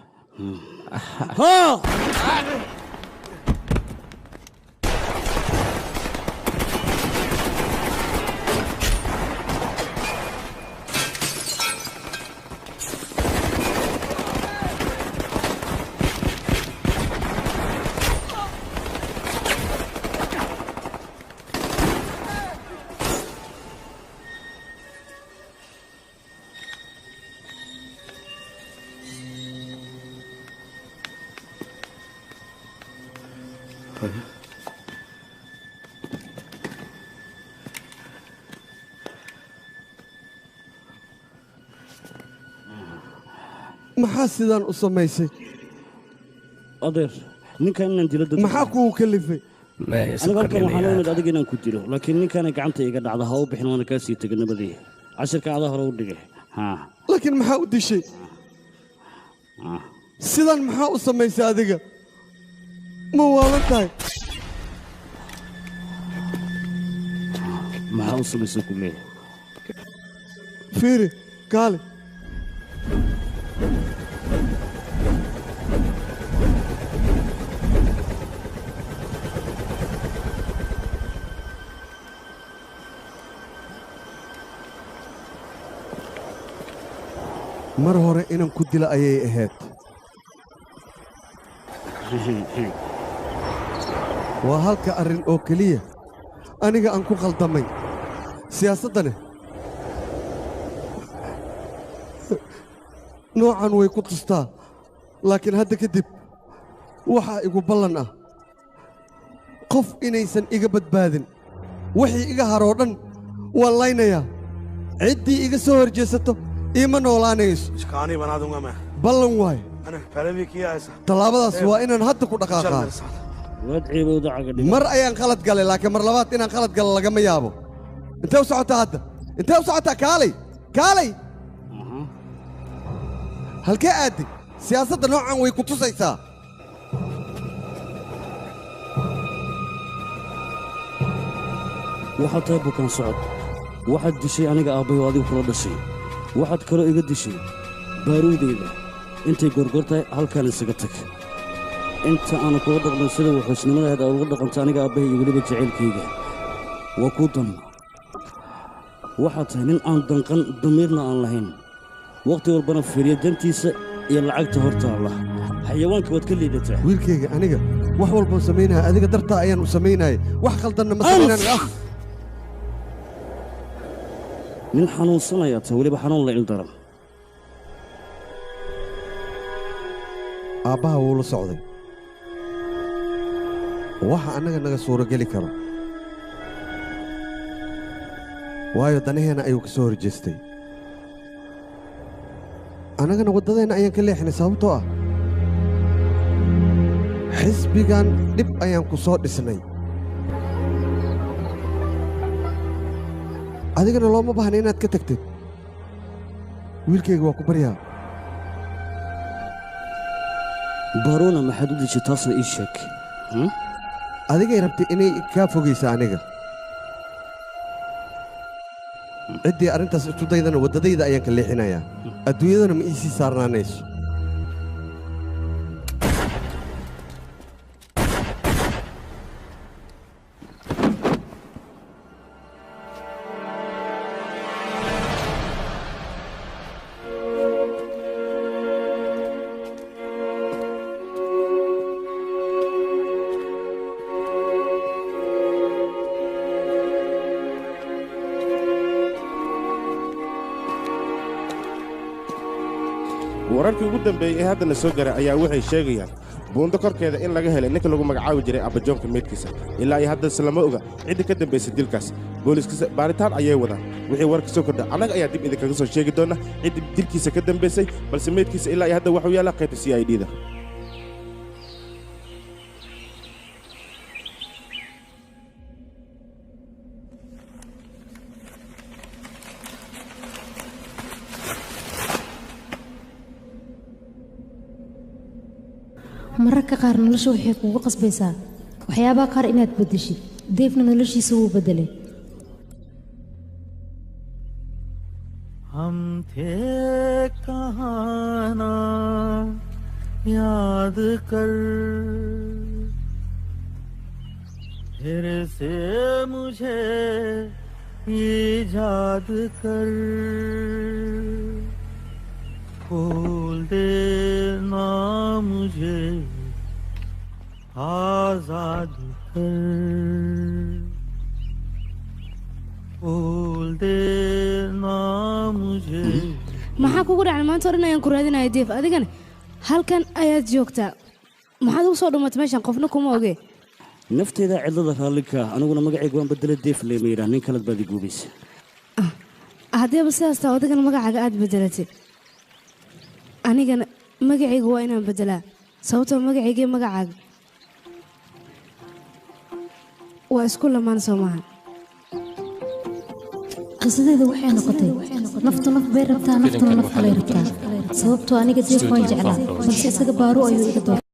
Maxaa sidaan u samaysay? Adeer, ninkan inaan dilo dad maxaa kugu kalifay? Aniga halkan waxaan u imid adiga inaan ku dilo, laakiin ninkaana gacanta iga dhacda ha u bixin, waana kaa sii tegay nabadii. Cashirka adaa hore u dhigay. Laakiin maxaa u dishay? Sidaan maxaa u samaysay adiga? Ma waalan tahay? Maxaa u samaysay ku leeyahay? Fiiri, kaale. Mar hore inaan ku dilo ayay ahayd. Waa halka arrin oo keliya aniga aan ku khaldamay. Siyaasaddane noocan way ku tustaa, laakiin hadda kadib waxaa igu ballan ah qof inaysan iga badbaadin. Wixii iga haroo dhan waan laynayaa. Ciddii iga soo horjeesato iima noolaanayso. कहानी बना दूंगा मैं। Ballan waaye. मैंने पहले भी किया ऐसा। Tallaabadaas waa inaan hadda ku dhaqaaqaa. Waad ceebowda cagadhiga. Mar ayaan khalad galay, laakiin mar labaad inaan khalad galo lagama yaabo. Intee u socotaa hadda? Intee u socotaa? Kaalay, kaalay. Halkee aadday? Siyaasadda noocan way ku tusaysaa. Waxaad tahay bukaan socod. Waxaad dishay aniga aabbahay oo adigu kula dhashay. Waxaad kaloo iga dishay baaruudayda. Intay gorgor tahay halkaan isaga tag. Inta aan kuga dhaqmin sida wuxuusnimadaada uga dhaqanto aniga aabbahay iyo weliba jacaylkayga waa kuu dan. Waxaad tahay nin aan danqan, damiirna aan lahayn, wakhti walbana fiiriya dantiisa iyo lacagta hortaalla. Xayawaanka waad ka liidataa. Wiilkayga, aniga wax walbaan samaynaya adiga dartaa ayaan u samaynayay, wax khaldanna ma samaynaan. Nin xanuunsanayaa tahay, weliba xanuun la il daran. Aabbaha wuu la socday waxa annaga naga suurogeli karo, waayo danaheenna ayuu ka soo hor jeestay, annagana waddadeenna ayaan ka leexinay, sababtoo ah xisbigan dhib ayaan ku soo dhisnay. Adigana looma baahna inaad ka tagtid. Wiilkayga, waa ku baryaa. Baruuna maxaad u dishay? Taasna ii sheeg. Adigay rabtay inay kaa fogaysa aniga. Ciddii arrintaas isku daydana waddadayda ayaan ka leexinayaa, adduunyadana ma ii sii saarnaanayso. Wararkii ugu dambeeyey ee haddana soo garay ayaa waxay sheegayaan buundo korkeeda in laga helay ninka lagu magacaabi jiray Abbajoonka meydkiisa. Ilaa iyo haddase lama oga cidda ka dambaysay dilkaas. Booliiska baaritaan ayay wadaan. Wixii war ka soo kordha annaga ayaa dib idinkaga soo sheegi doona cidda dilkiisa ka dambaysay, balse meydkiisa ilaa iyo hadda waxuu yaallaa qaybta CID-da. Mararka qaar nolosha waxay kugu qasbaysaa waxyaabaha qaar inaad beddeshid. Deefna noloshiisa wuu beddelay. हम थे कहाँ ना याद कर, फिर से मुझे ईजाद कर, खोल देना मुझे आजाद कर, खोल देना मुझे। Maxaa kugu dhacay maanta? Odhan ayaan ku raadinaya Deef, adigana halkan ayaad joogtaa. Maxaad ugu soo dhumatay meeshan? Qofna kuma oge. Nafteeda cidlada raalli ka ah, aniguna magacayga waan bedelay, Deef lema yidhaah, nin kalad baad i guubaysa. Haddiiba sidaas taa, adigana magacaaga aad bedelatay, anigana magacayga waa inaan bedelaa, sababtoo magacaygii magacaaga waa isku lamaan, soo maaha? Qisadeeda waxay noqotay naftu naf bay rabtaa, naftuna naf kalay rabtaa, sababtoo aniga Deef waan jeclaa, balse isaga Baaru ayuu iga doortay.